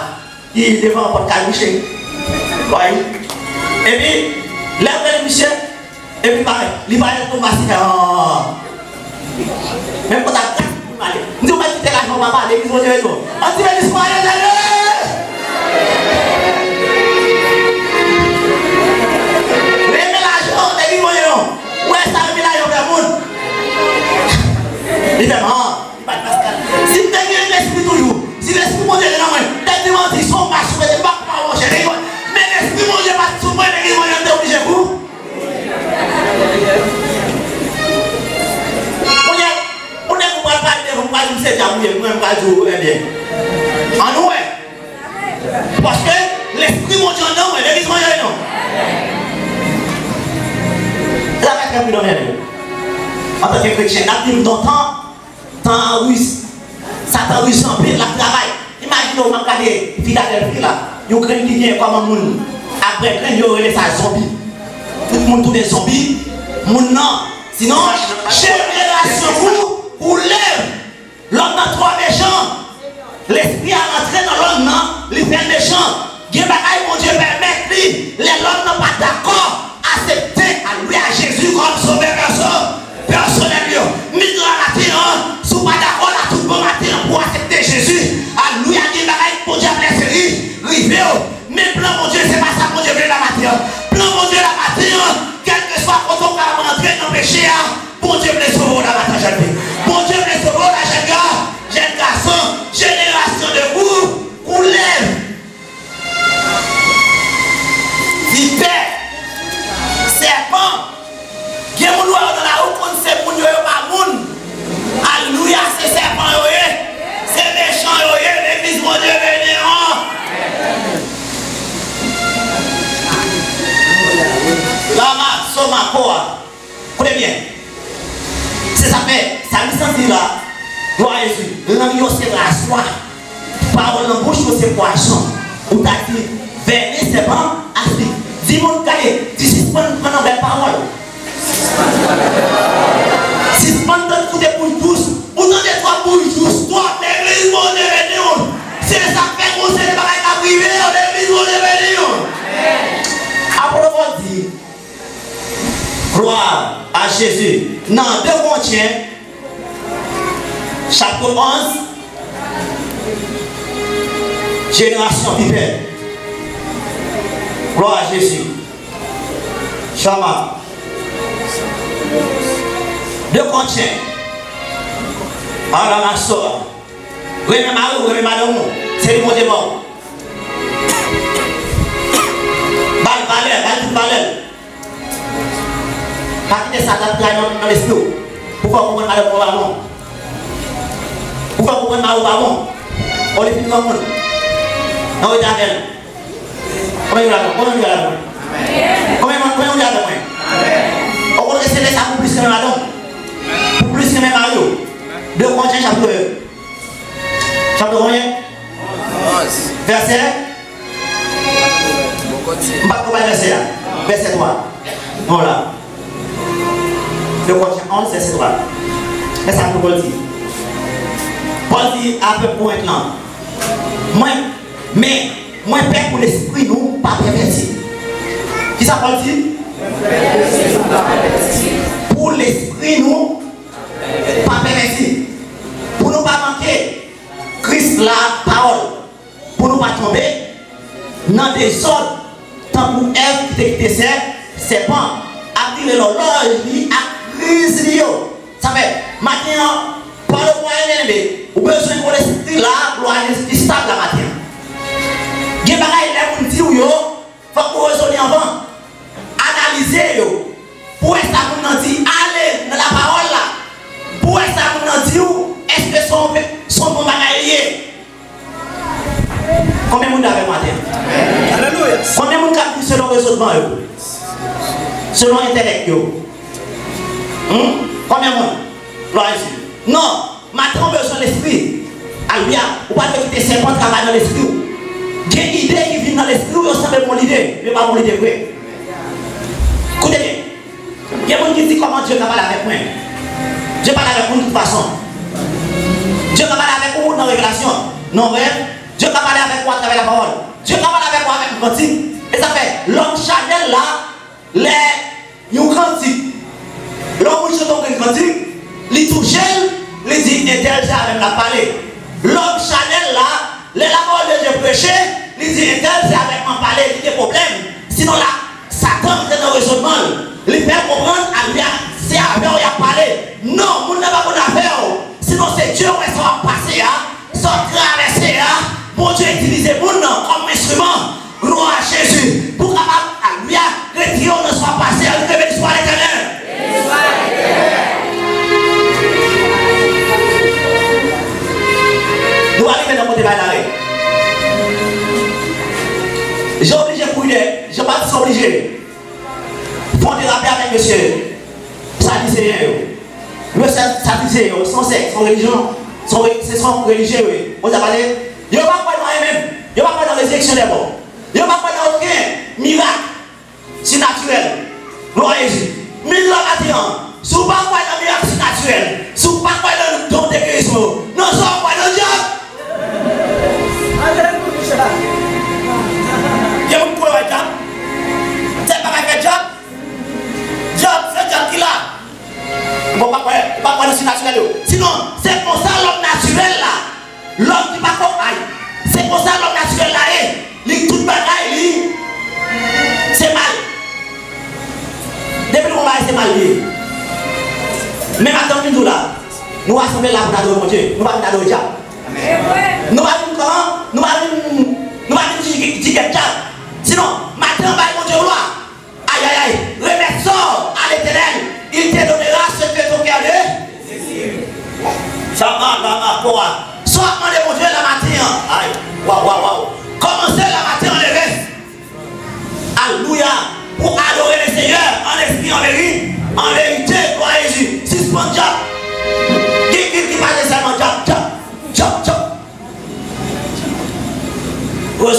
ki devan pòt kay mouche. Glwa a Jezi. Epi, lè m rele misye, epi parèt, li parèt tonbe asitè. Menm kontak gras pou m ale. M di, ou mèt kite lajan w pa pale, legliz Bondye nou. An ti legliz pou ale, ale! Renmen lajan, legliz Bondye nou. Ou wè sa renmen lajan fè moun. Li fè m, an, li pa t paskal. Si m te gen lespri toujou, si lespri Bondye te nan mwen, tèt di manti, se yon mach ou mete m pa kouman monchè, legliz Bondye. Men lespri Bondye pa t sou mwen, legliz Bondye, m te oblije kou. Kounye a, kounye a ou pral pale devan m, pral di m se dyab ou ye, mwen m pral di w, ebyen, ann wè. Paske lespri Bondye anndan mwen, legliz mwen ye non. Sa fè trè pridan, byeneme. Antanke kretyen, n ap viv nan tan Tan an riz, Satan riz anpil, l ap travay. Imajine w, m ap gade Filadèlfi la, yon grenn ki gen kòman moun, aprè grenn yo rele sa zonbi. Tout moun tounen zonbi, moun nan. Sinon, jenerasyon kou, koulèv, lòm nan twò mechan. Lespri a rantre nan lòm nan, li fè l mechan. Gen bagay Bondye pèmèt li, lè lòm nan pa dakò, aksepte, alelouya, Jezi kòm sovè pèso-, pèsonèl yo. Migran maten an, si w pa dakò la, tout bon maten an pou w aksepte Jezi. Alelouya, gen bagay Bondye ap lèse ri-, rive w. Men plan Bondye, se pa sa Bondye vle la maten an. Plan Bondye la maten an, kèlkeswa kote w ka ap rantre nan peche a, Bondye vle sove w la maten, jèn fi. Bondye vle sove w la, jèn ga-, jèn gason, jenerasyon de kou, koulèv. Vipè, sèpan, gen moun wè yo nan lari, ou konn se moun yo, yo pa moun. Alelouya, se sèpan yo ye, se mechan yo ye, legliz Bondye beni an. Lama, soma, koa. Koute byen. Se sa fè, sa li santi la, glwa a Jezi, lang yo se razwa, pawòl nan bouch yo se pwason. Ou ta di, vène sèpan, aspi. Di moun, gade, di sispann pran nan bèl pawòl. Sispann tann koute bouch dous. Ou tande twòp bouch dous, twòp legliz Bondye beni w. Se sa k fè gon seri de bagay k ap rive yo, legliz Bondye beni w. Apot Pòl di, glwa a Jezi. Nan de Korentyen, chapit onz, jenerasyon vipè. Glwa a Jezi. Chama. De Korentyen. Ala masora. Renmen mari w, renmen madanm ou. Se li Bondye ba w. Ba l valè, ba l tout valè l. Pa kite Satan tray nan, nan lespri w. Pou fè w konprann madanm ou pa bon. Pou fè w konprann mari w pa bon. Ou li fin granmoun. Nan rete avè l. Konbyen nou la, konbyen nou la la mwen? Konbyen mwen, konbyen nou la la mwen? Ou konn se lè sa pou plis renmen madanm. Pou plis renmen mari w. De Korentyen chapit, chapit konbyen? Vèsè? M pa t konprann vèsè a. Vèsè twa. Bon la. De Korentyen onz, vèsè twa. Men sa ke Pòl di. Pòl di a pèp Korent lan, mwen, men, mwen pè pou lespri nou pa pèvèti. Kisa Pòl di? Pou lespri nou pa pèvèti. Pou nou pa manke Kris la pawòl. Pou nou pa tonbe nan dezòd, tankou Èv ki te kite sè, sèpan ap vire lòlòj li ak riz li yo. Sa fè, maten an, pa le mwayen enbe, ou bezwen yon lespri la, glwa a Jezi ki stab la maten an. Gen bagay lè moun di w yo, fòk ou rezone anvan. Analize yo. Pou wè sa moun nan di, ale nan lapawòl la. Pou wè sa moun nan di w, èske se yon, se yon bon bagay li ye? Konbyen moun avè m maten? Alelouya. Konbyen moun k ap viv selon rezonman yo? Selon entèlèk yo? Hmm? Konbyen moun? Glwa a Jezi. Non. Maten w bezwen lespri. Alelouya. Ou pa dwe kite sèpan travay nan lespri w. Gen ide ki vin nan lespri w, yo sanble bon lide, men pa bon lide vre. Koute byen. Gen moun ki di, kòman Dye ka pale avèk mwen? Dye pale avèk ou de tout fason. Dye ka pale avèk ou nan revelasyon, nan rèv. Dye ka pale avèk ou atravè lapawòl. Dye ka pale avèk ou avèk yon kantik. E sa fè, lòm chanèl la, lè yon kantik, lè yon moun chante yon grenn kantik, li touche l, li di, entèl se avè m l ap pale. Lòm chanèl la, lè lapawòl de Dye preche, li di, entèl se avèk mwen pale, li gen pwoblèm. Sinon la, Satan antre nan rezonman l. Li fè l konprann, alelouya, se avè w y ap pale. Non, moun nan pa konn afè w. Sinon se Dye wè sa w ap pase a, sa w ap travèse a. Bondye itilize moun nan kòm enstriman. Glwa a Jezi. Pou kapab, alelouya, retire w nan sa w ap pase a. Leve l swa Letènèl. Nou pa rive nan kote bay la ye. Jan oblije kouri dèyè, Jan Batis oblije. Fè yon terapi avèk mesye Sadiseyen yo. Yo, Sa- Sadiseyen yo, se yon sèk, se yon relijyon, se yon re- se yon relijye yo ye. Bondye pale, yo pa kwè nan anyen menm. Yo pa kwè nan rezireksyon dè mò. Yo pa kwè nan okenn mirak sinatirèl. Glwa a Jezi. Men lè maten an, si w pa kwè nan mirak sinatirèl, si w pa kwè nan don de gerizon yo, nan sa w kwè nan dyab? Alelouya. Gen moun ki kwè nan dyab? Se bagay fè dyab? Dyab, se dyab ki la. Bon, ou pa kwè, ou pa kwè nan sinatirèl yo. Sinon, se konsa lòm natirèl la. Lòm ki pa ko ay. Se konsa lòm natirèl la ye. Li tout bagay, li se mal. Depi nou wè yon bagay se mal li ye. Men maten an vin di w la, nou rasanble la pou n adore Bondye. Nou pa vin adore dyab. Nou pa vin kòman? Nou pa vin, nou pa vin di, di gèt dyab. Sinon, maten an bay Bondye glwa.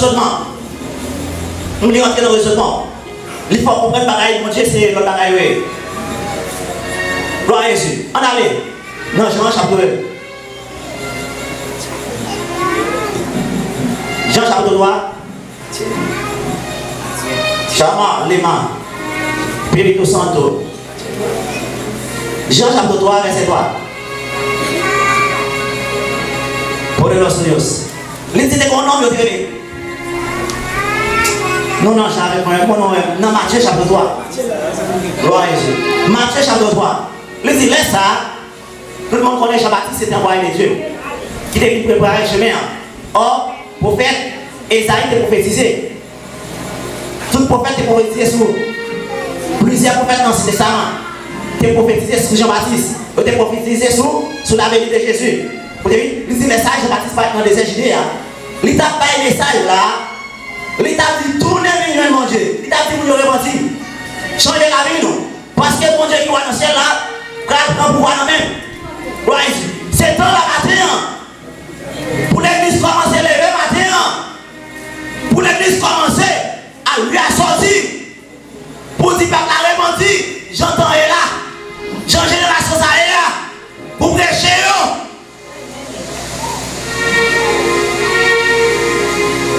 rezonman. Nou li rantre nan rezonman. Li fè w konprann bagay Bondye se lòt bagay yo ye. Glwa a Jezi. Ann ale nan Jan chapit Jan chapit twa. Chama, lema, Espiritu Santo. Jan chapit twa, vèsè twa. Poderoso Dios. Li di te gen yon nonm yo te rele. Nou nan Jan avèk mwen, mwen nan, nan Matye chapit twa. Glwa a Jezi. Matye chapit twa. Li di, lè sa a, tout moun konnen Jan Batis se te anvwaye de Dye, ki te vin prepare chemen an. Ò, pwofèt Ezayi te pwofetize. Tout pwofèt te pwofetize sou, plizyè pwofèt nan Ansyen Testaman te pwofetize sou Jan Batis. Yo te pwofetize sou, sou laveni de Jezi. Koute byen, li di lè sa a, Jan Batis parèt nan dezè Jide a. Li t ap bay mesaj la, li t ap di, tounen vin jwenn Bondye. Li t ap di moun yo repanti. Chanje lavi nou. Paske Bondye ki wa nan syèl la pral pran pouvwa nan men l. Glwa a Jezi. Se tan la maten an. Pou legliz kòmanse leve maten an. Pou legliz kòmanse, alelouya, sòti. Pou di pèp la repanti, jan tan ye la. Jan jenerasyon sa ye a. Pou preche yo.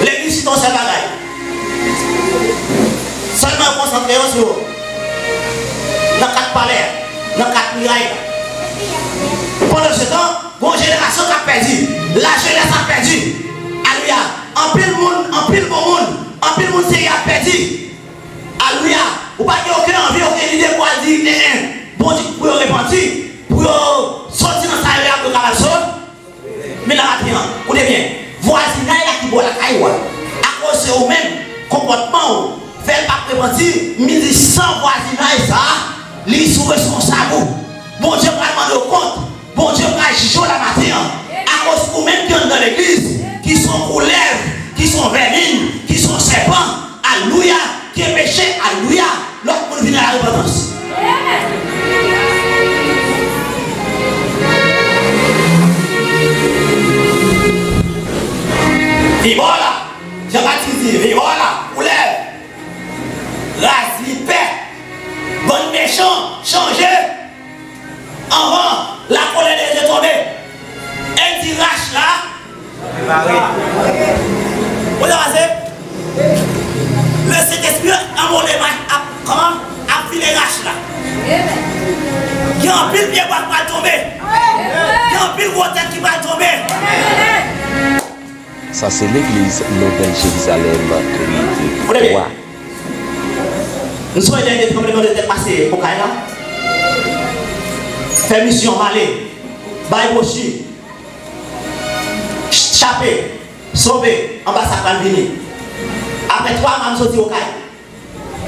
Legliz chita yon sèl bagay. Sèlman yo konsantre yo sou, nan kat palè a, nan kat miray la. Pandansetan, gon jenerasyon k ap pèdi. Lajenès ap pèdi. Alelouya. Anpil moun, anpil bon moun, anpil moun serye ap pèdi. Alelouya. Ou pa gen okenn anvi, okenn lide pou al di, en, en, Bondye, pou yo repanti, pou yo sòti nan sa yo ye a, pou yo kapab sot. Men nan maten an, koute byen, vwazinay la ki bò lakay ou a, akoz se ou menm, konpòtman ou, fè l p ap repanti, men di san vwazinay sa a, li sou responsab ou. Bondye pral mande w kont, Bondye pral jije w la maten an, akoz ou menm ki anndan legliz, ki se yon koulèv, ki se yon vèmin, ki se yon sèpan, alelouya, ki peche, alelouya, lòt moun vin a la repantans. Vibò la, Jan Batis di, vibò la, koulèv, raz li pè, bann mechan, chanje, anvan lakolè de Dye tonbe. E di rach la, Prepare. Ou ta pase? Le Sentespri an mole ap, kòman? Ap file rach la. Gen anpil pye bwa k pral tonbe. Gen anpil gwo tèt ki pral tonbe. Sa se legliz Nouvèl Jerizalèm Kredi twa. M sonje dènye tranblemanntè k pase Okay la. Fè misyon, m ale, bay bwochi. Chape, sove, anba sa k pral vini. Apre twa mwa, m soti Okay.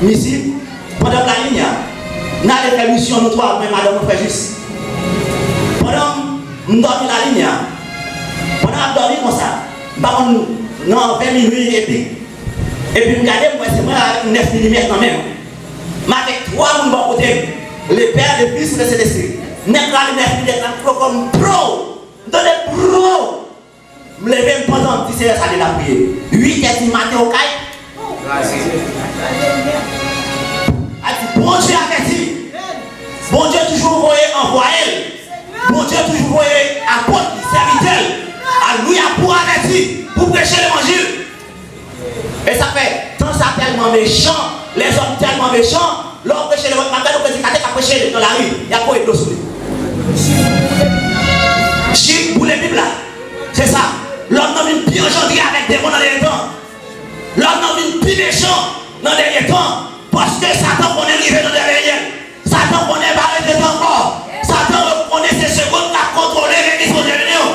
M isit, pandan m Lalinya, n ale fè misyon nou twa, mwen, madanm mwen, frè Jis. Pandan m dòmi Lalinya, pandan m ap dòmi konsa, m pa konn nan vè minwi epi, epi m gade, m wè se mwen avèk nèf milimèt nan men m. M avèk twa moun bò kote m, le Pè, le Fis, le Sentespri. Nèg la, le nèf milimèt la, m pran kò m, bro! M tande bro! M leve, m pandan m di Seyè sa de lapriyè. Uit è di maten Okay. A di, Bondye avèti. Bondye toujou voye anvwaye l. Bondye toujou voye apot li, sèvitè l. Alelouya, pou avèti, pou preche levanjil. E sa fè, tan sa tèlman mechan, lèzòm tèlman mechan, lè w preche levanjil, m ap gade yon predikatè k ap preche nan lari, y ap voye dlo sou li. Jip boule Bib la. Se sa. Lòm nan vin pi anjandre avèk demon nan dènye tan. Lòm nan vin pi mechan nan dènye tan. Paske Satan konnen l rive nan dènye tan. Satan konnen pa ret ret ankò. Satan konnen se segonn k ap kontwole legliz Bondye vini yo.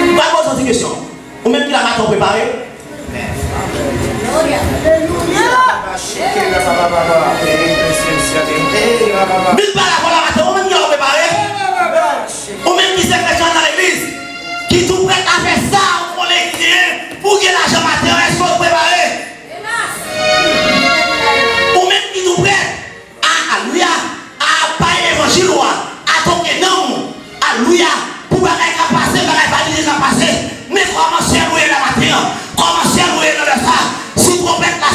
M pral poze yon ti kesyon. Ou menm ki la maten, ou prepare? Vin pa la pou la maten, ou menm ki la prepare? Ou menm ki se kretyen nan legliz, ki tou prèt a fè sa ou konnen ki genyen pou gen lajan maten an, èske ou prepare? Ou menm ki tou prèt a, alelouya, a bay levanjil ou a, a toke nanm ou, alelouya, pou bagay k ap pase, bagay vanite k ap pase. Men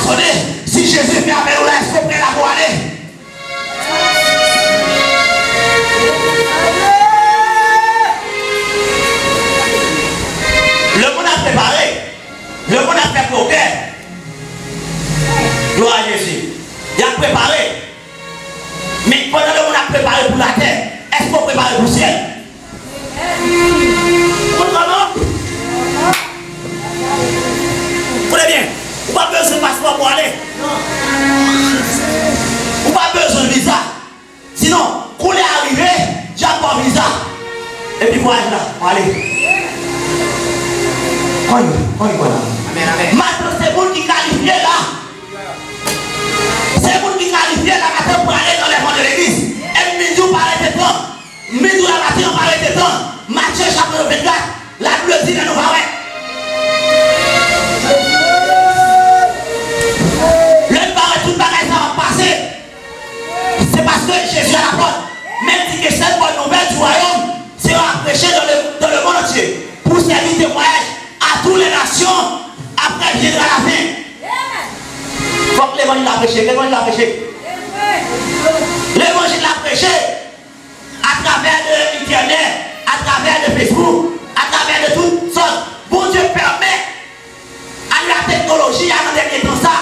Tande, si Jezi fè apèl ou la, èske w prè la pou w ale? Lemonn ap prepare. Lemonn ap fè krokè. Glwa a Jezi. Y ap prepare. Men pandan lemonn ap prepare pou latè, èske w prepare pou syèl? Ou konn kòman? Koute byen, ou pa bezwen paspò pou ale. Ou pa bezwen viza. Sinon, kou lè a rive, dyab ba w viza. Epi vwayaj la, w ale. Konn, konn, konn. Amèn, amèn. Maten, se moun ki kalifye la. Se moun ki kalifye la maten pou ale nan lèvon de legliz. Epi m di w pa rete pran. M di w la maten an pa rete tann. Matye chapit vennkat, Labib di lè nou pa wè. Lè nou pa wè tout bagay sa ap pase, se paske Jezi a la pòt. Men l di ke cette bonne nouvelle du royaume sera prêchée dans le, dans le monde entier pour servir de témoignage à toutes les nations, après viendra la fin. Fòk levanjil la preche, levanjil la preche. Levanjil la preche. Atravè de entènèt, atravè de Facebook, atravè de tout sòt, Bondye pèmèt, ak la teknoloji a nan dènye tan sa,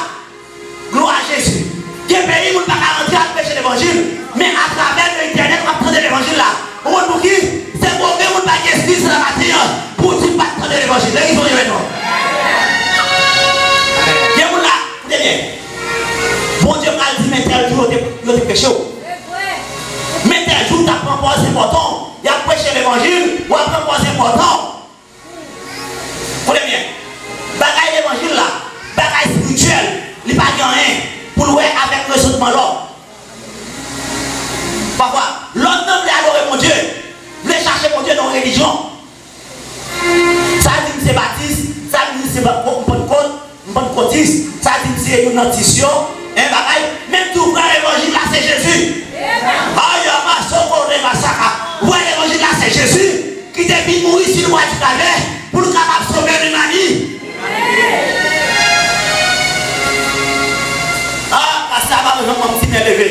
glwa a Jezi. Gen peyi moun pa ka rantre al preche levanjil, men atravè de entènèt w ap tande levanjil la. Ou konn pouki? Se pou okenn moun pa gen eskiz nan maten an pou di m pa t tande levanjil. Legliz Bondye mèt non. Gen moun la, koute byen. Bondye pral di men tèl jou yo te, yo te preche w. Men tèl jou w t ap pran pòz enpòtan w, y ap preche levanjil, w ap pran pòz enpòtan w. Koute byen, bagay levanjil la, bagay espirityèl, li pa gen anyen pou l wè avèk rezonman lòm. Pafwa, lòm nan vle adore Bondye, vle chache Bondye nan yon relijyon. Sa di m se batis, sa di m se pa-, m pannkòt, m pannkòtis, sa di m se youn nan tis yo, en bagay, menm tou vrè levanjil la se Jezi. Aya masoko remasaka. Vrè levanjil la se Jezi ki te vin mouri sou lwa di kalvè pou l kapab sove limanite. Ah, pastè a pa bezwen pran m ti men leve.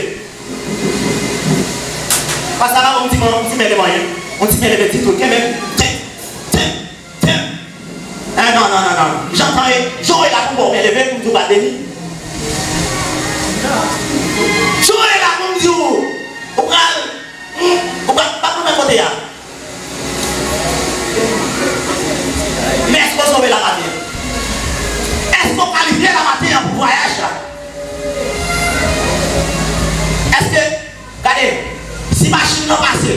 Pastè a pa ban m ti men, ti men leve anyen. Yon ti men leve ditou. Kenbe m. Tchèk, tchèk, tchèk. Eh, non, non, non, non. Jan tan e, jan w ye la pou m ba w men leve, pou m di w pa beni. Jan w ye la pou m di w, ou pral, hmm, ou pa, pa konnen kote a. Men èske w sove la maten an? Èske w kalifye la maten an pou vwayaj la? Èske, gade, si machin nan pase,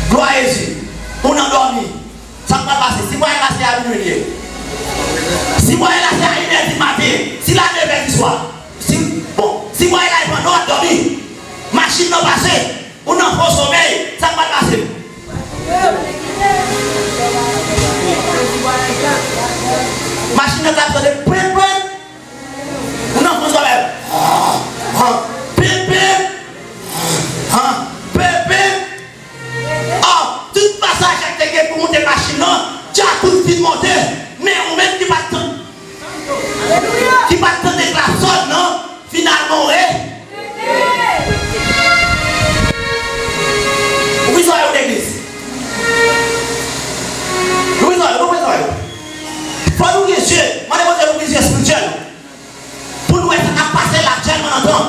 glwa a Jezi, ou nan dòmi, sa k pral pase? Si vwayaj la se a minui li ye, si vwayaj la se a inè di maten, si l a nevè di swa, si, bon, si vwayaj la e pandan w ap dòmi, machin nan pase, ou nan fon somèy, sa k pral pase? Machin nan t ap tande pwen, pwen. Ou nan fon somèy. Pwen, pwen. Pwen, pwen. Ò, tout pasajè k te gen pou moute machin nan, dja tout fin monte. Men ou menm ki pa t tann, ki pa t tande klakson nan, finalman w re-, ou bezwen yo legliz. Ou bezwen yo, ou bezwen yo. Fò nou gen zye, mande Bondye louvri zye espirityèl nou, pou nou wè sa k ap pase la aktyèlman nan tan.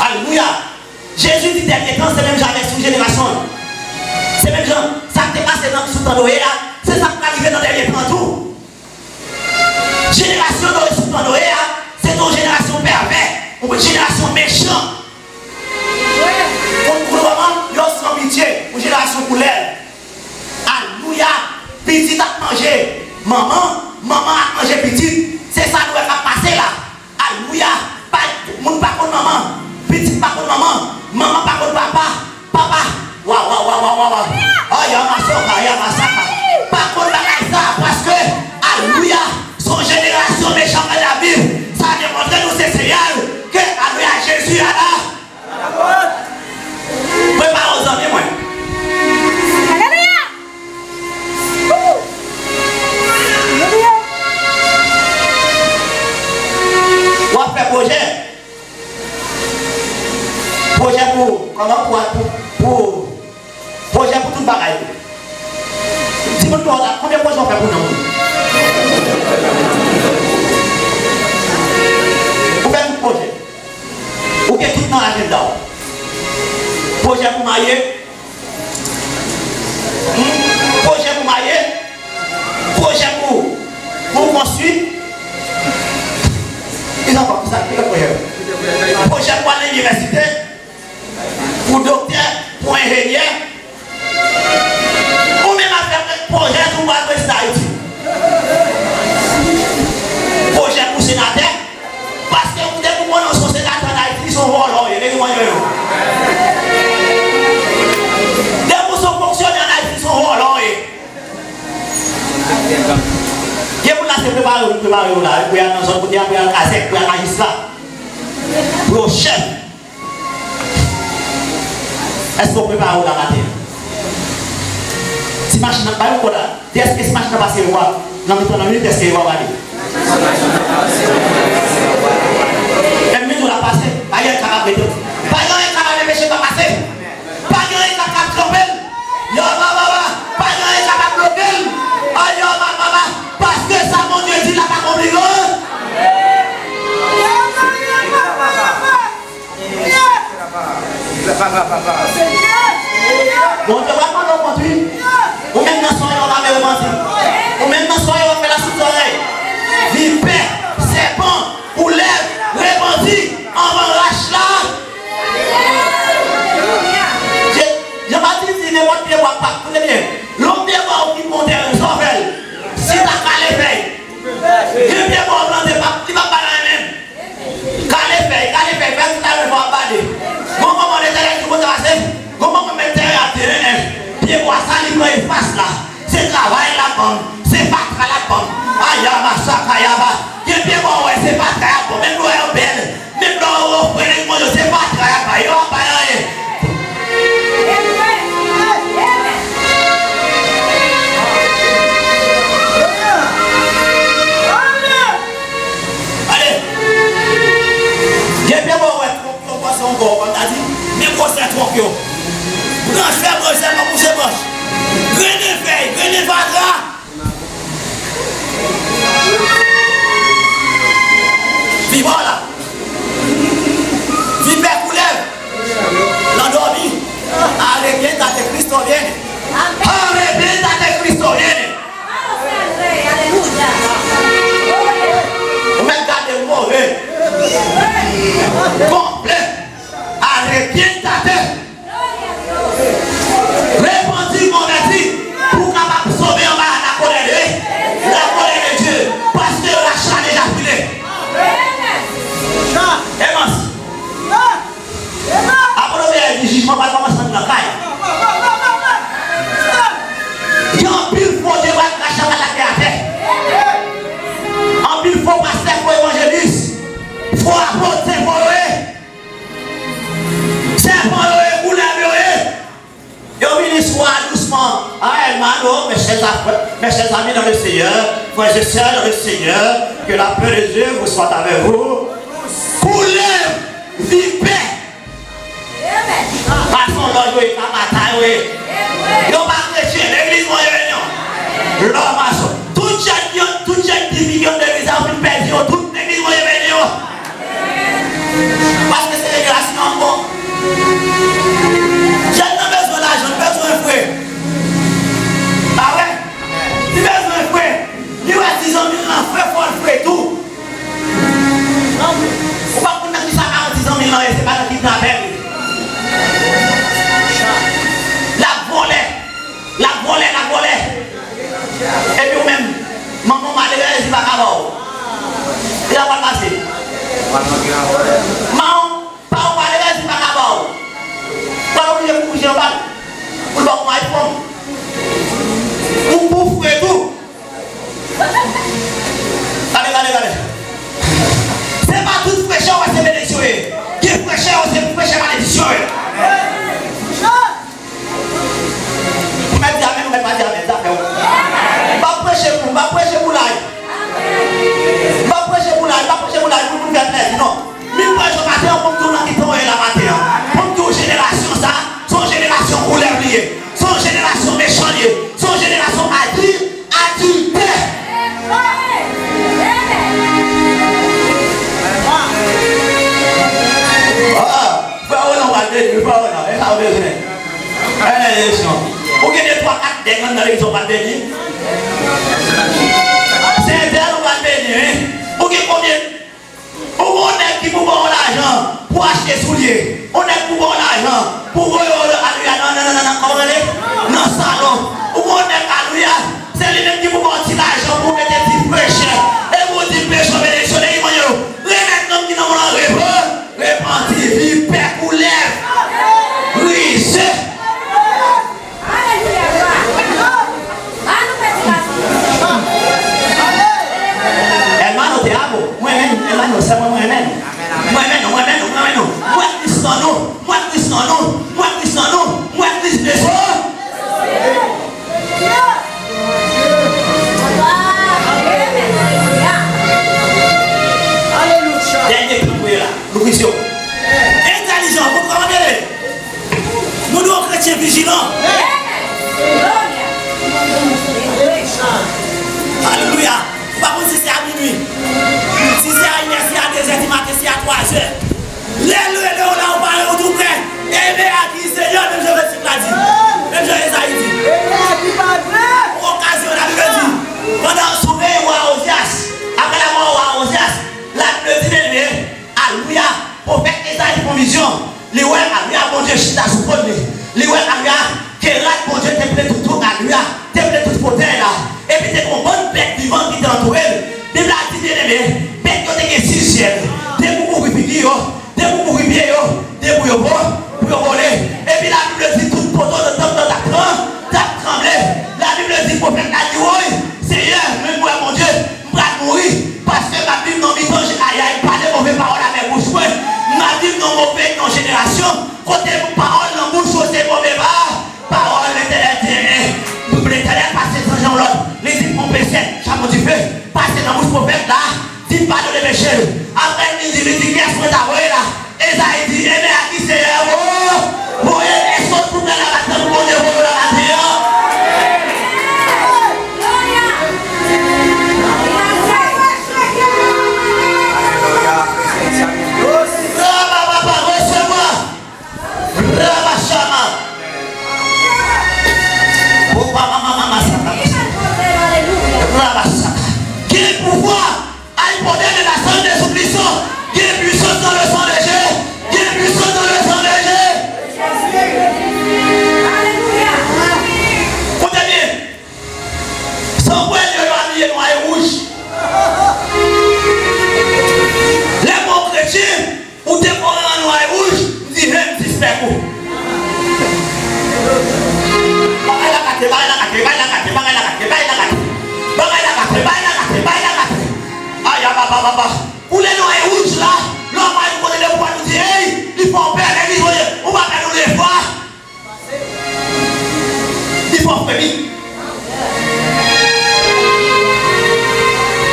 Alelouya. Jezi di dènye tan se menm jan avèk sou jenerasyon an. Se menm jan sa k te pase nan, sou tan Noye a, se sa k pral rive nan dènye tan an tou. Jenerasyon Noye sou tan Noye a, se te yon jenerasyon pèvè, yon jenerasyon mechan. Konn koulè manman, yo san pitye, yon jenerasyon koulè. Alelouya! Pitit ap manje manman, manman ap manje pitit. Se sa nou wè k ap pase la. Alelouya! Pa, moun pa konn manman, pitit pa konn manman, manman pa konn papa, papa, wa, wa, wa. Aya masoka, aya masaka. Pa konn bagay sa, paske, alelouya, se yon jenerasyon mechan k ap viv. Sa demontre nou se siyal ke, alelouya, Jezi a la. Prepare w, zanmi mwen. Alelouya! Alelouya! Pwojè pou marye, pwojè pou, pou konstwi. Kisa, kisa, kisa pwojè? Pwojè pou al nan inivèsite, pou doktè, pou enjenyè. Ou menm ap fè pwojè pou w al prezidan Ayiti. Pwojè pou senatè. Paske ou te pou konnen se yon senatè ann Ayiti, se yon vòlò w ye, nèg yo manje yo. Depi w se yon fonksyonè ann Ayiti, se yon vòlò w ye. Gen moun la se prepare w, prepare w la, pou y al nan zòn kote a, pou y al kazèk, pou y al majistra, pou yo chèf. Èske w prepare w la maten an? Si machin nan, bay yon kòd la. Di èske si machin nan pase yo a, nan mitan nan minit, èske yo a prale? Menm minit ou la pase, pa gen anyen k kapab rete. Pa gen anyen k kapab enpeche w pase. Pa gen anyen k kapab kanpe l. Yo, ba, ba, ba. Pa gen anyen k kapab bloke l. Ayo, ba, ba, ba. Paske sa Bondye di l ap akonpli, non? Bondye va mande w kont, wi. Ou menm nan sonm yo, w ap repanti. Ou menm nan sonm yo, w ap fè la sou zòrèy. Vipè, sèpan, koulèv, repanti anvan rach la. Jan Baptis di, nenpòt pye bwa k pa, koute byen. Lòt pye bwa w ki pran teren, sa w fè l? Si ta kale fèy. Gen pye bwa w plante, pa, li p ap bay anyen menm. Kale fèy, kale fèy, fè tout la lwen fò ap bale. Gon moman Letènèl di konsa pase, gon moman menm teren ap drennen. Pyebwa sa li pran espas la. Se travay l ap ban m, se fatra l ap ban m. Ayaba sakayaba. Gen pyebwa w wè se fatra y ap ban w. Menm lè yo bèl, menm lè yo ofre nèg manje, se fatra y ap bay. Yo ap bay anyen. Ale! Gen pye bò w wè twonk yo pase ankò, kòm ta di, men gwosè twonk yo. Branch fè branch, sèlman bouche branch. Grennen fèy, grennen fatra. Vipè la. Vipè koulèv. Nan dòmi. Arrepiéntate, Cristo viene. Arrepiéntate, Cristo viene. Ou mèt gade move. Konplè. Arrepiéntate. Repanti, konvèti, pou w kapab sove anba lakolè de, lakolè de Dye, paske rach la deja file. Emans. Apot Pyè di jijman pral kòmanse ann nan kay. Gen anpil fo Dye pral krache anba lage atè. Anpil fo pastè, fo evanjelis, fo apot, se fo yo ye. Sèpan yo ye, koulèv yo ye. Yo vini sou a dousman. Ah, hermano, mes chers af-, mes chers amis dans le Seigneur, frères et sœurs dans le Seigneur, que la paix de Dieu vous soit avec vous. Koulèv, vipè. Mason lòj yo ye, kabata yo ye. Yo pa kretyen, legliz mwen yo ye non. Lò mason. Tout jèn yo, tout jèn tifi ki anndan legliz la, yo fin pèdi yo tout, legliz mwen yo beni yo. Paske se revelasyon an bon. Jèn nan bezwen lajan, li bezwen fre. Pa vre? Li bezwen fre. Li wè ti zanmi l lan fre, fò l fre tou. Ou pa konn nan kisa paran ti zanmi l lan ye, se pa nan kidnapè l ye. L ap vòlè. L ap vòlè, l ap vòlè. Epi ou menm, manman w malerèz, li pa ka ba w. Kisa pral pase? Manman w, pa w malerèz, li pa ka ba w. Pral oblije pou kouche anba l. Pou l ba w yon iPhone. Ou pou fre tou. Gade, gade, gade. Se pa tout frechè w wè se benediksyon ye. Gen frechè yo se frechè malediksyon ye. Ou mèt di amèn, ou mèt pa di amèn, zafè w. M p ap preche pou, m p ap preche pou lay. M p ap preche pou lay, m p ap preche pou lay, pou moun fè plèzi, non. Mil fwa jodi maten an, pou m di w nan ki tan w ye la maten an. Pou m di w jenerasyon sa, se yon jenerasyon koulèv li ye. Se yon jenerasyon mechan li ye. Se yon jenerasyon adi-, adiltè. Ah, frè Roland pral beni wi, frè Roland. E sa w bezwen. Legliz ou pral beni. Se entèl ou pral beni, wi. Ou gen konbyen? Ou gen yon nèg ki pou ba w lajan pou achte soulye. Yon nèg pou ba w lajan pou voye w, alelouya, nan, nan, nan, nan, nan, kòman rele? Nan salon. Ou gen yon nèg, alelouya, se li menm ki pou ba w ti lajan pou w mete ti frechè. E pou w di m peche w benediksyon. Legliz mwen yo. Remèt nonm ki nan mwen an repo. Repanti, vipè koulèv, rize. Hermano, te amo. Mwen renmen nou, hermano, sè mwen, mwen renmen nou. Mwen renmen nou, mwen renmen nou, mwen renmen nou. Mwen Kris nan nou, mwen Kris nan nou, mwen Kris nan nou, mwen Kris nan nou. Dènye tan nou ye la, nou Kris yo. Entèlijan, ou konprann? Nou dwe yon kretyen vijilan. Alelouya. Ou pa konn si se a minui, si se a inè, si a dezè di maten, si a twazè. Lè l rele w la, ou pare, ou tou prè. Eme a ki Senyè, menm jan kantik la di. Menm jan Ezayi di. Yon okazyon, Labib di. Pandan sou rèy wa Ozyas, apre lamò wa Ozyas, Labib di, byeneme, alelouya, pwofèt Ezayi fè yon vizyon. Li wè, alelouya, Bondye chita sou twòn li. Li wè, alelouya, Kerat Bondye te ple tout twoup, alelouya, te ple tout fotèy la. Epi te gen yon bann bèt vivan ki te antoure l. Bib la di, byeneme, bèt yo te gen sis zyèl. Depi w kouvri figi yo, depi w kouvri pye yo, depi yo vo, pou yo vole. Epi Labib di tout poto nan tanp nan t ap tran-, t ap tranble. Labib di pwofèt la di, woy, Senyè, men m wè Bondye, m pral mouri, paske m ap viv nan mitan je-, ayayay, pale move pawòl avèk bouch mwen. M ap viv nan move, nan jenerasyon kote pawòl nan bouch yo se move pa-, pawòl. Letènèl di, eh, Letènèl pase zanj an lòd, li di, pran yon pesèt, chapon dife, pase nan bouch pwofèt la, di l padone peche l. Apre l vin di, li di, kiyès mwen ta voye la? Ezayi di, eme a ki Senyè a voye, voye, èske w tou prè nan maten pou Bondye voye w nan maten an? Alelouya. Papa, papa, resevwa. Rabashama. Opa, mama, mama, saka. Rabashaka. Gen pouvwa. Ay, poder de la sangre de Jésus-Christ. Gen pwisans nan le sang de Jésus. Gen pwisans nan le sang de Jésus. Koute byen. Sanpwen yo, yo abiye nwa e wouj. Lè m wè yon kretyen, ou dekore an nwa e wouj, m di, he, m sispèk ou. Bagay la gate, bagay la gate, bagay la gate, bagay la gate, bagay la gate. Bagay la gate, bagay la gate, bagay la gate. Ay, a, papa, papa. Koulè nwa e wouj la, lè w pa yon kote de pou nou di, hey, li fè w pè, men li voye, ou pa pè nou de fwa. Li fè w fremi.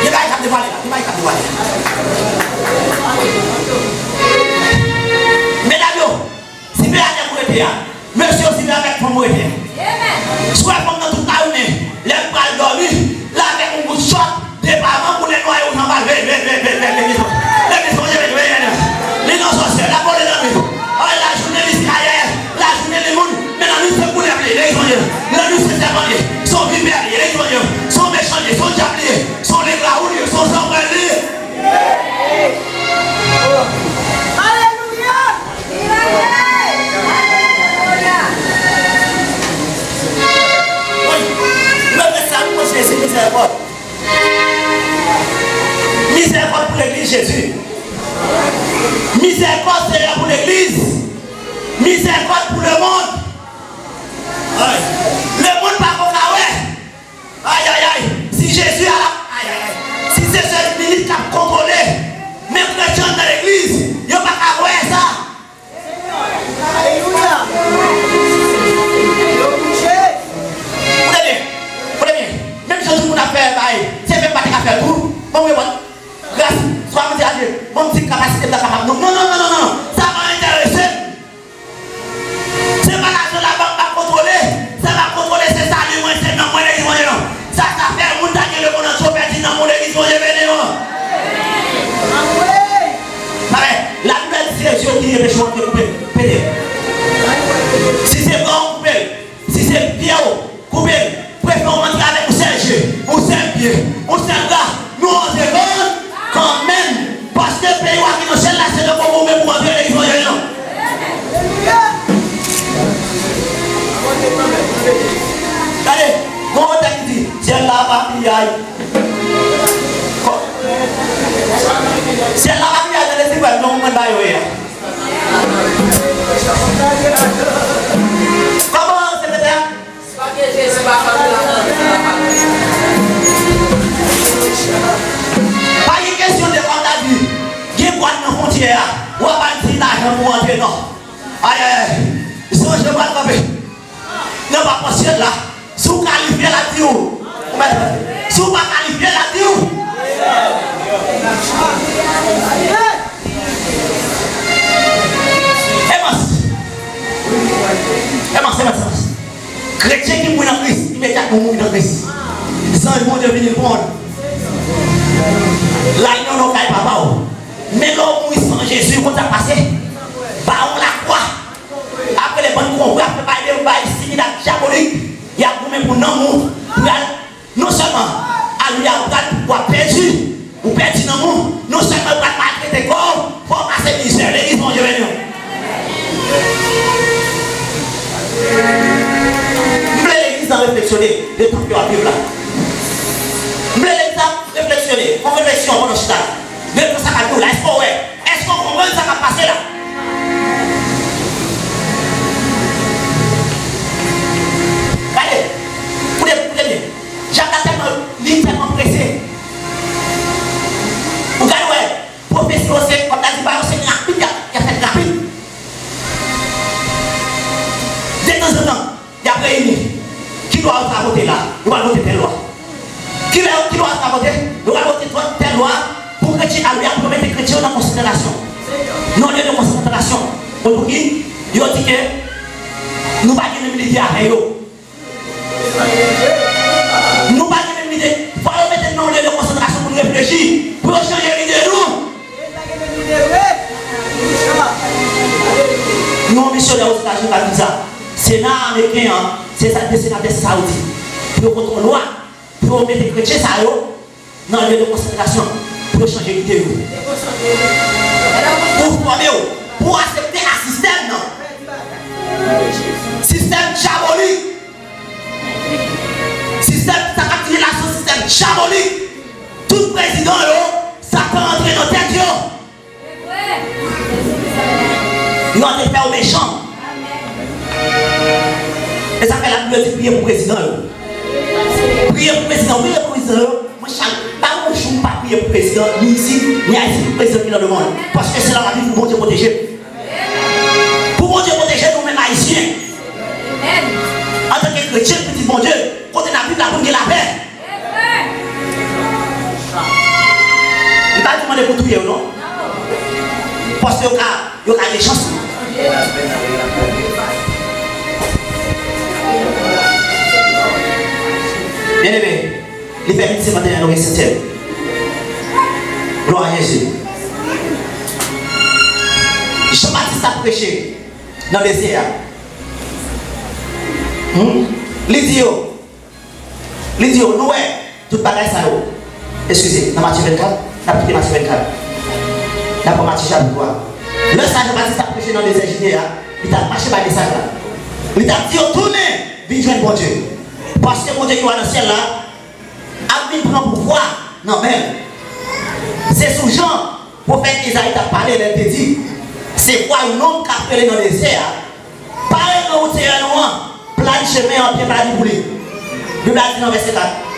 Gen bagay k ap devwale la, gen bagay k ap devwale la. Medam yo, si pe a nèg ou rete a, mesye yo, si pe avèk fanm ou rete a. Si w wè fanm nan tout kay ou, men lè l pral dòmi, l avèk yon bout chòt, depaman koulè nwa e wouj anba l, veye, veye, veye, veye, veye legliz. Legliz, Bondye, veye, veye, veye. Li nan sòsyè, l ap vole nan nwit. Ay, lajounen li se ayayay, lajounen li moun, men lannwit se koulèv li ye, legliz, Bondye. Lannwit se sèpan li ye, se yon vipè li ye, legliz, Bondye. Se yon mechan li ye, se yon dyab li ye, se yon lengra ou li ye, se yon zanbrèl li ye. Alelouya! Wi, mwen, mwen, sa, mwen, Jezi, mizèrikòd. Mizèrikòd pou legliz Jezi. Mizèrikòd Senyè pou legliz. Mizèrikòd pou lemonn. Ay. Lemonn pa ko ka wè. Ayayay. Si Jezi a la, ayayay. Si se sèl minis k ap kontwole, men kretyen nan legliz, yo pa ka wè sa. Alelouya. Yo touche. Koute byen. Koute byen. Menm jan tout moun ap fè bagay, se fè m pa te ka fè l tou. Ban m repòt. Gras. Swa m di Adye, ban m di kapasite m la kapab. Non, non, non, non, non, non. Sa pa enterese m. Se pa lajan labank m ap kontwole. Sa m ap kontwole, se sali mwen, se nanm mwen, legliz mwen, non. Sa, Yon sèl gra, nou antre kanmenm. Paske peyi w a ki nan syèl la, se nan kòman ou menm ou antre legliz Evanjèl la. Gade, gon otè ki di, syèl la pa piyay. Syèl la pa piyay, tande ti frè m, non, mwen ba yo ye a. Kòman, sekretè? Pa gen kesyon de kòm ta di, gen bwat nan fwontyè a, w ap al di lajan pou antre non. Ayayay, sonje w pral kanpe. Nan pa pòsyèt la, si w kalifye l ap di w. Si w pa kalifye l ap di w. Emas. Emas, Emas, Emas. Kretyen ki mouri nan Kris, imedyatman mouri nan Kris. Zanj Bondye vini l pran l. L al nan non kay papa w. Men lè w mouri san Jezi, konn sa k pase? Ba w lakwa. Apre le bann konvwa ap fè bay de bay simin ak dyabolik. Y ap goumen pou nanm ou. Pou y al, non sèlman, al, y ap pral, w ap pèdi. Ou pèdi nanm ou. Non sèlman yo pral maltrete kò w, fò w pase mizè. Legliz Bondye beni w. M vle legliz lan refleksyone de tan ke w ap viv la. M vle legliz lan refleksyone. Fè yon refleksyon pandan w chita la. Refleksyon sa k ap di w la. Èske w wè? Èske w konprann sa k ap pase la? Gade. Koute, koute byen. Dyab la tèlman, li tèlman prese. Ou gade wè. Pwofesi yo se, kòm ta di, ba yo se rapid, y ap, y ap fèt rapid. Detanzantan, y ap reyini. Ki lwa yo ta vote la? Yo pral vote tèl lwa. Ki lwa, ki lwa yo ta vote? Yo pral vote tèl lwa pou kretyen al, pou yo mete kretyen yo nan konsantrasyon. Nan lye de konsantrasyon. Konn pouki? Yo di ke nou pa gen menm lide avè yo. Nou pa gen menm lide. Fò yo mete n nan yon lye de konsantrasyon pou n reflechi, pou yo chanje lide nou. Yon misyonè Ozetazini t ap di sa. Sena ameriken an, se sa, de senatè Saoudi. Pou yo vote yon lwa, pou yo mete kretyen sa yo nan lye de konsantrasyon pou yo chanje lide yo. Pou fòme w, pou w aksepte a sistèm nan. Sistèm dyabolik. Sistèm sa k ap dirije la se yon sistèm dyabolik. Tout prezidan yo, Satan antre nan tèt yo. Yo antre fè yo mechan. E sa fè Labib yo di priye pou prezidan yo. Priye pou prezidan, priye pou prezidan yo. Mwen chak, pa yon jou m pa priye pou prezidan, ni isit, ni Ayiti, pou prezidan ki nan lemonn. Paske se la m ap viv pou Bondye pwoteje m. Pou Bondye pwoteje nou menm Ayisyen. Antanke kretyen, pitit Bondye, kote n ap viv la pou n gen lapè. M pa di mande pou touye yo non. Paske yo ka, yo ka gen chans. Byeneme, li fè minit senkant e en, nou gen sentyèm. Glwa a Jezi. Jan Batis t ap preche nan dezè a. Hmm? Li di yo, Li di yo, nou wè, tout bagay sa yo. Eskize, nan Matye vennkat, n ap kite Matye vennkat. N ap pran Matye chapit twa. Lè sa Jan Batis t ap preche nan dezè Jide a, li t ap mache bay mesaj la. Li t ap di yo, tounen, vin jwenn Bondye. Paske Bondye ki wa nan syèl la, ap vin pran pouvwa nan men l. Se sou Jan pwofèt Ezayi t ap pale lè l te di, se vwa yon nonm k ap rele nan dezè a, pare nan wout Seyè nou an, plane chemen an, pyebwa li pou li. Bib la di nan vèsè kat,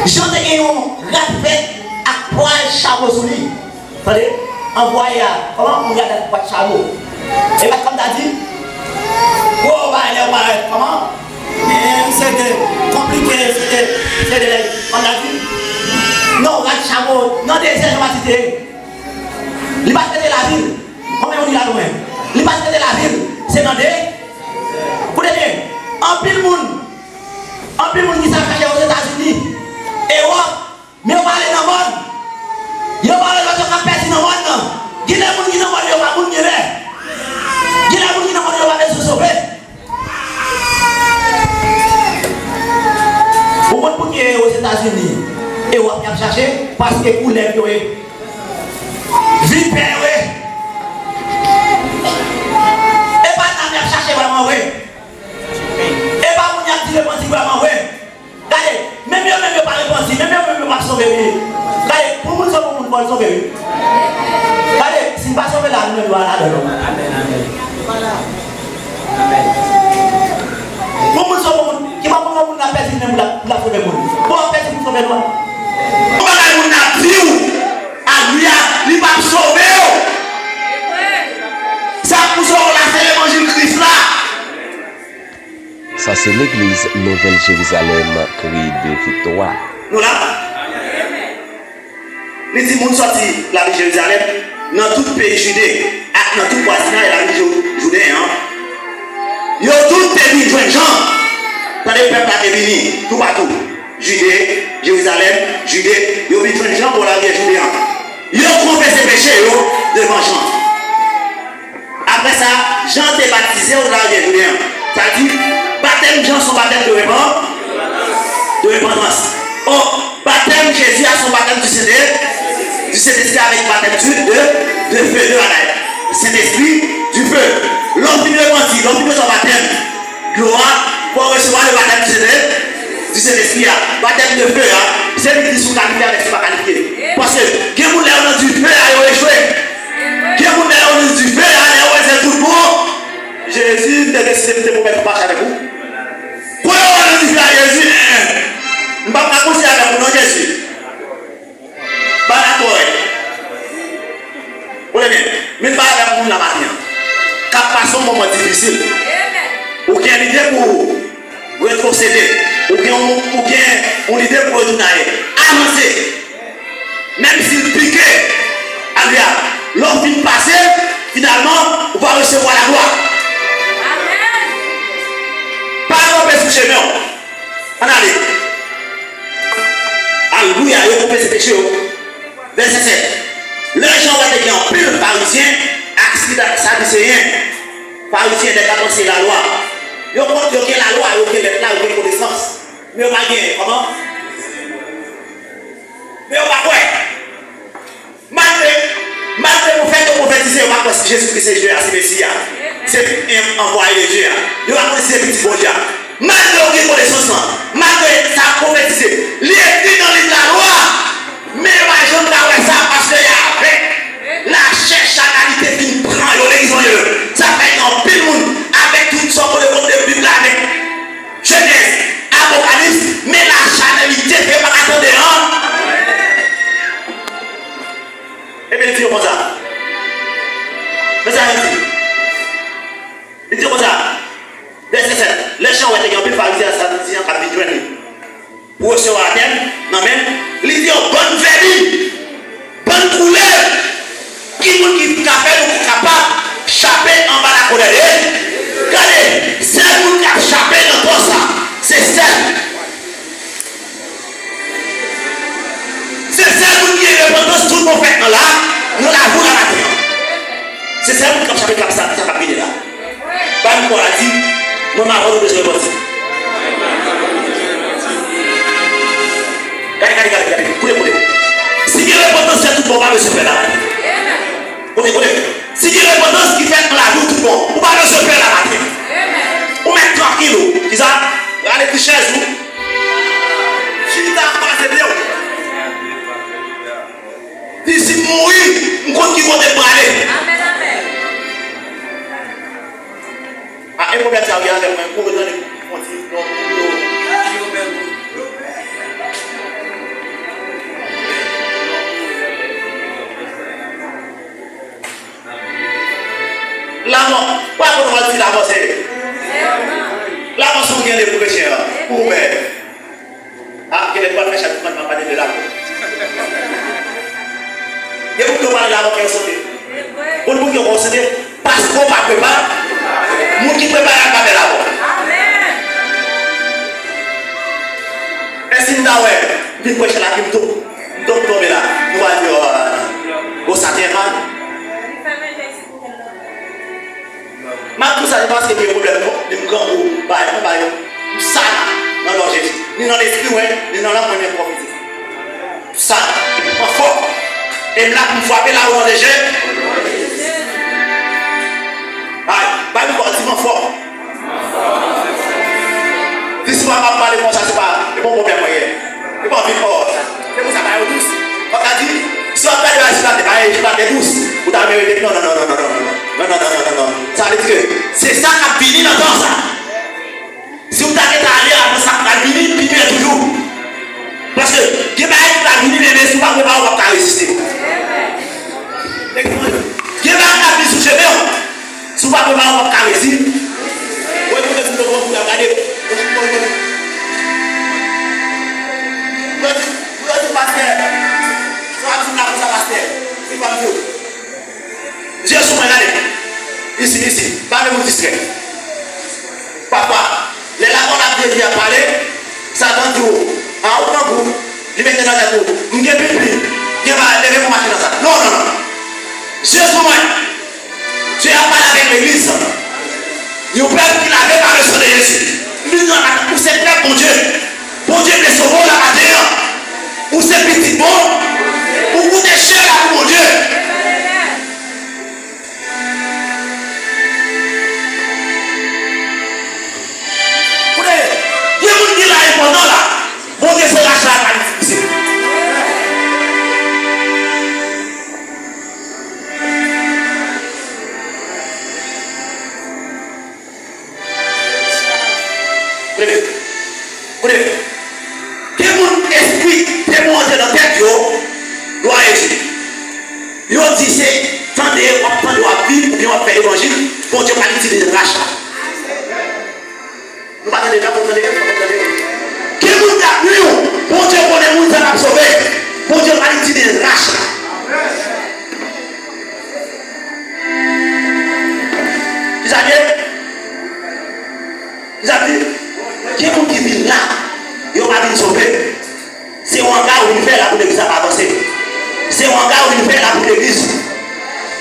Jan te gen yon rad vèt ak pwal chamo sou li. Tande, anvwaye a, kòman yon rad ak pwal chamo? E pa kòm ta di, gwo bagay lè yo parèt, kòman? Men se te konplike, se te, se te, kòm ta di, non, rad chamo, nan dezè Jan Batis te ye. Li pa t rete lavil. Konbyen moun ki la konprann? Li pa t rete lavil. Se nan de. Koute byen. Anpil moun. Anpil moun ki sa chache Ozetazini, Ewòp, men yo pa ale nan mòn. Yo pa ale lòt yo k ap pèdi nan mòn nan. Genlè moun ki nan mòn yo pa moun genlè. Genlè moun ki nan mòn yo pa bezwen sove. Ou konn pouki e E w ap y ap chache, paske koulèv yo ye. Vipè yo ye. E pa zam y ap chache vrèman vre. E pa moun y ap di repanti vrèman vre. Gade, menm yo menm yo pa repanti, menm yo menm yo p ap sove wi. Gade, pou moun sove yon moun, fò l sove wi. Gade, si n pa sove la, nou menm nou pa ladan non. Amèn, amèn. Amèn. Pou moun sove moun, ki pa moun, moun la pèdi menm pou l ap, pou l ap sove moun. Bon, w ap pèdi pou sove nou. Yon bagay moun nan ap di w, alelouya, li p ap sove w. Sa k pou sove w la, se levanjil Kris la. Sa se legliz Nouvèl Jerizalèm, Kri de Viktwa. Nou la? Li di moun sòti lavil Jerizalèm, nan tout peyi Jide ak nan tout vwazinay lavil Jou-, Jouden an. Yo tout te vin jwenn Jan. Tande, pèp la te vini toupatou. Jide, Jerizalèm, Jide, yo vin jwenn Jan bò laryè Jouden an. Yo konfese peche yo devan Jan. Apre sa, Jan te batize yo nan laryè Jouden an. Sa di, batèm Jan se yon batèm de repan-, de repantans. Ò, batèm Jezi a se yon batèm du Sentespri, du Sentespri avèk batèm du, de, de feu, de bagay. Sentespri, du feu. Lè w fin repanti, lè w fin resevwa batèm dlo a, fò w resevwa le batèm du Sentespri, du Sentespri a. Batèm de feu a, se li ki di si w kalifye avèk si w pa kalifye. Paske gen moun lè yo nan du feu a, yo echwe. Gen moun lè yo nan dife a, lè yo wè se tout bon. Jezi te deside li te pwomèt li mache avèk ou. Pou yo wè nan dife a, Jezi, en, en. M p ap ka kontinye avèk ou non, Jezi. Ba la twò rèd. Ou renmen, men pa avèk moun nan maten an. K ap pase yon moman difisil. Ou gen lide pou ou retwosede. Ou gen yon, ou gen yon lide pou retounen ayè. Avanse. Menm si l pike, alelouya, lè w fin pase, finalman, ou va resevwa laglwa. Amèn. Pa kanpe sou chemen w. Ann ale. Alelouya, yo konfese peche yo. Vèsè sèt. Lè Jan wè te gen anpil Farizyen ak Sida-, Sadiseyen, Farizyen, nèg k ap anseye lalwa. Yo konn, yo gen lalwa, yo gen lèt la, yo gen konesans. Men yo pa gen, kòman? Men yo pa kwè. Malgre, malgre pwofèt yo pwofetize, yo pa kwè si Jezi Kris se Dye a, se Mesi a, se, em, anvwaye de Dye a. Yo pa kwè si se Pitit Bondye a. Malgre yo gen konesans lan, malgre sa ap pwofetize, li ekri nan liv lalwa, men yo pa janm ka wè sa paske y avèk lachè, chanèlite fin pran yo, legliz manje yo. Sa fè gen anpil moun avèk tout sa w konnen kont de Bib la, avèk Jenèz, Apokalips, men lachanèlite fè yo pa ka tande an. Ebyen, li di yo konsa. Men sa li di. Li di yo konsa. Vèsè sèt. Lè Jan wè te gen anpil Farizyen ak Sadiseyen k ap vin jwenn li pou resevwa batèm nan men l, li di yo, bann vèmin! Bann koulèv! Ki moun ki ka fè nou kapab chape anba lakolè de Dye? Gade, sèl moun k ap chape nan twò sa, se sèl, se sèl moun ki gen repantans tout bon fèt nan la, nan lavi w la maten an. Se sèl moun k ap chape k ap sa, sa k ap vini la. Ba m kwa a di, mwen m avè w, nou bezwen repanti. Gade, gade, gade, gade. Koute, koute. Si gen repantans fè tout bon, ou pa bezwen pè la. Koute, koute. Si gen repantans ki fèt nan lavi w tout bon, ou pa bezwen pè la maten. Ou mèt trankil ou. Kisa? Rale ti chèz ou. Chita, kwaze pye w. Di, si m mouri, m konn ki kote m prale. Amèn, amèn. A, e pwoblèm sa yo gen avèk mwen, kou yo tande fon ti non, yo. Lamò, pa konn wè di lamò se. Lamò se yon gen de pou peche an, pou oubè. A, genlè nou pral fè chak dimanch, m ap pale de lamò. Gen moun ki yo pale lamò kè yo sote. Moun, moun ki yo sote, paske w pa prepare. Moun ki prepare a pa fè lamò. Èske n ta wè, m vin preche la, epi m tou, m tou tonbe la. Nou va di, o, o, sa te mal. M ap di w sa, se paske m gen pwoblèm, non, li m grangou, bay, mwen bay, m sal nan non Jezi. Ni nan lespri, wi, ni nan lanmou, ni nan kò fizik. Sa, mwen fò. E m la pou m frape la, o non de Jezi. Bay, bay m fò, di mwen fò. Di si w ap pale konsa, se pa, e bon pwoblèm mwen ye. E bon, vin fò. Se pou sa, ba yo dous. Fò ta di, si w ap gade bay sila, te bay sila te dous. Ou ta merite, non, non, non. Sa vle di ke se sa k ap vini nan tan sa. Si w ta gentan ale avan sa k pral vini, pi byen toujou. Paske gen bagay ki pral vini, men, men si w pa prepare, w p ap ka reziste. Gen bagay k ap vin sou chemen w. Si w pa prepare, w p ap ka resi. Wè, pou yo di, nou, pou yo gade. Pou yo di, pou yo di, pastè. Sa w ap di m la konsa, pastè. Se pa m di w. Jezi, mwen gade. Isi, isi. Pa vle pou distrè. Pafwa, lè lapawòl ap Jezi ap pale, Satan di w, a, ou grangou, li mete nan tèt ou, m gen pipi, gen bagay, leve pou mache nan sa. Non, non, non. Jezi mwen, Dye ap pale avèk legliz. Yon pèp ki lave pa le san de Jezi. Li nan, ou se pèp Bondye. Bondye vle sove w la maten an. Ou se pitit Bon. Ou koute chè la pou Bondye. Koute, gen moun ki la enpòtan la. Bondye se rach la k al itilize. Koute, koute. Gen moun espri demon antre nan tèt yo, glwa a Jezi. Yo di se tande, w ap tande, w ap viv, oubyen w ap fè levanjil, Bondye pral itilize rach la. Nou pa tande, nou pa tande, nou pa tande. Gen moun k ap nwi w, Bondye konnen moun sa k ap sove, Bondye pral itilize rach la. Kisa l ye? Kisa l di? Gen moun ki vin la, yo pa vin sove. Se wanga ou vin fè la pou legliz la pa avanse. Se wanga ou vin fè la pou legliz.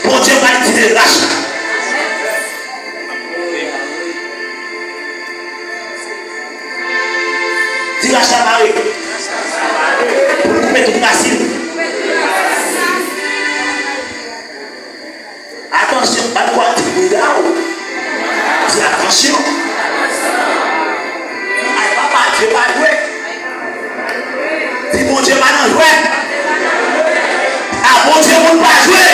Bondye pral itilize rach la. Di rach la pare. Pou koupe tout rasin. Atansyon, pa kwa di bouda ou. Di atansyon. Ay, papa, Dye pa jwe. Di Bondye pa nan jwèt. A Bondye moun pa jwe.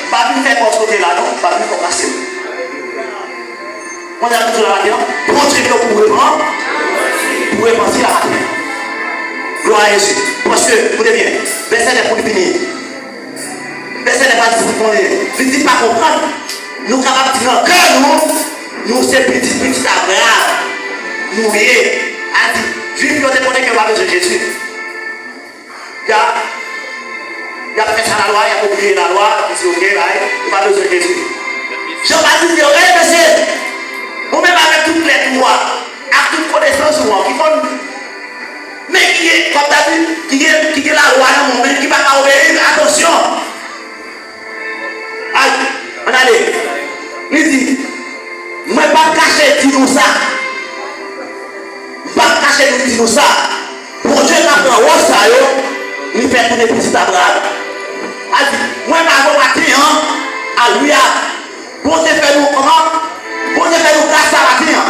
Pa vin fè kò sote la non, pa vin fè kò kase. Mwen ap di la maten an, Bondye vle w pou repan-, pou repanti la maten an. Glwa a Jezi. Paske, koute byen, vèsè nèf pou li fini. Vèsè nèf la di konnen, li di pa konprann. Nou kapab di nan kè nou, nou se pitit, pitit Abraram. Nou ye. A di, Jwif yo te konnen ke yo pa bezwen Jezi. Y ap, y ap fè sa lalwa, y ap obliye lalwa, y ap di, "Oke, bay, nou pa bezwen Jezi." Jan Batis di, "Oke, mesye, ou menm avèk tout lèt ou a, ak tout konesans ou an, ki konn, men ki gen, kòm ta di, ki gen, ki gen lalwa nan men w, men ki pa ka obeyi, atansyon." Ay, ann ale. Li di, "Mwen p ap kache di nou sa. M p ap kache di nou sa. Bondye ka pran wòch sa yo, li fè tounen pitit Abraram." Al di, "Mwen pa bon maten an, alelouya. Bondye fè nou kòman? Bondye fè nou gras sa maten an."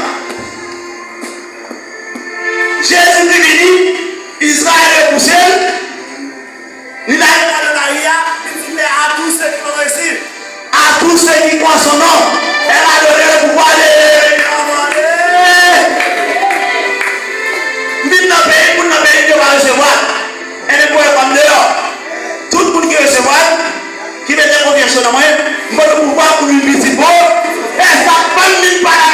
Jezi te vini, Izrayèl repouse l. Li lage pa nan lari a, li di, "Paix à tous ceux qui m'ont reçu. À tous ceux qui croient son nom, elle a donné le pouvoir de." M vin nan peyi, moun nan peyi m yo pa resevwa l. Ebyen, pou yo ban m deyò. Tout moun ki resevwa l, ki mete konfyans yo nan mwen, m ba yo pouvwa pou yo vin pitit mwen. Pèsonn pa vin pale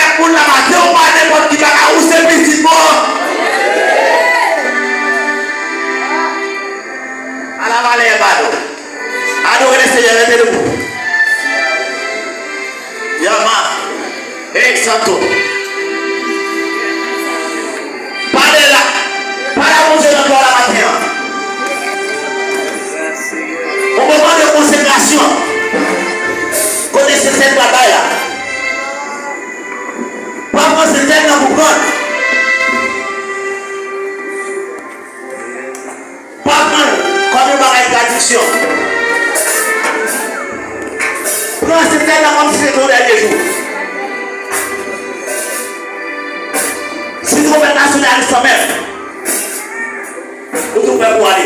Pran sèt la kòm si se te yon dènye jou. Si twonpèt la sone a li san mèt, ou tou prè pou ale.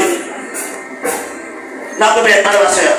N ap remèt madanm la sè a.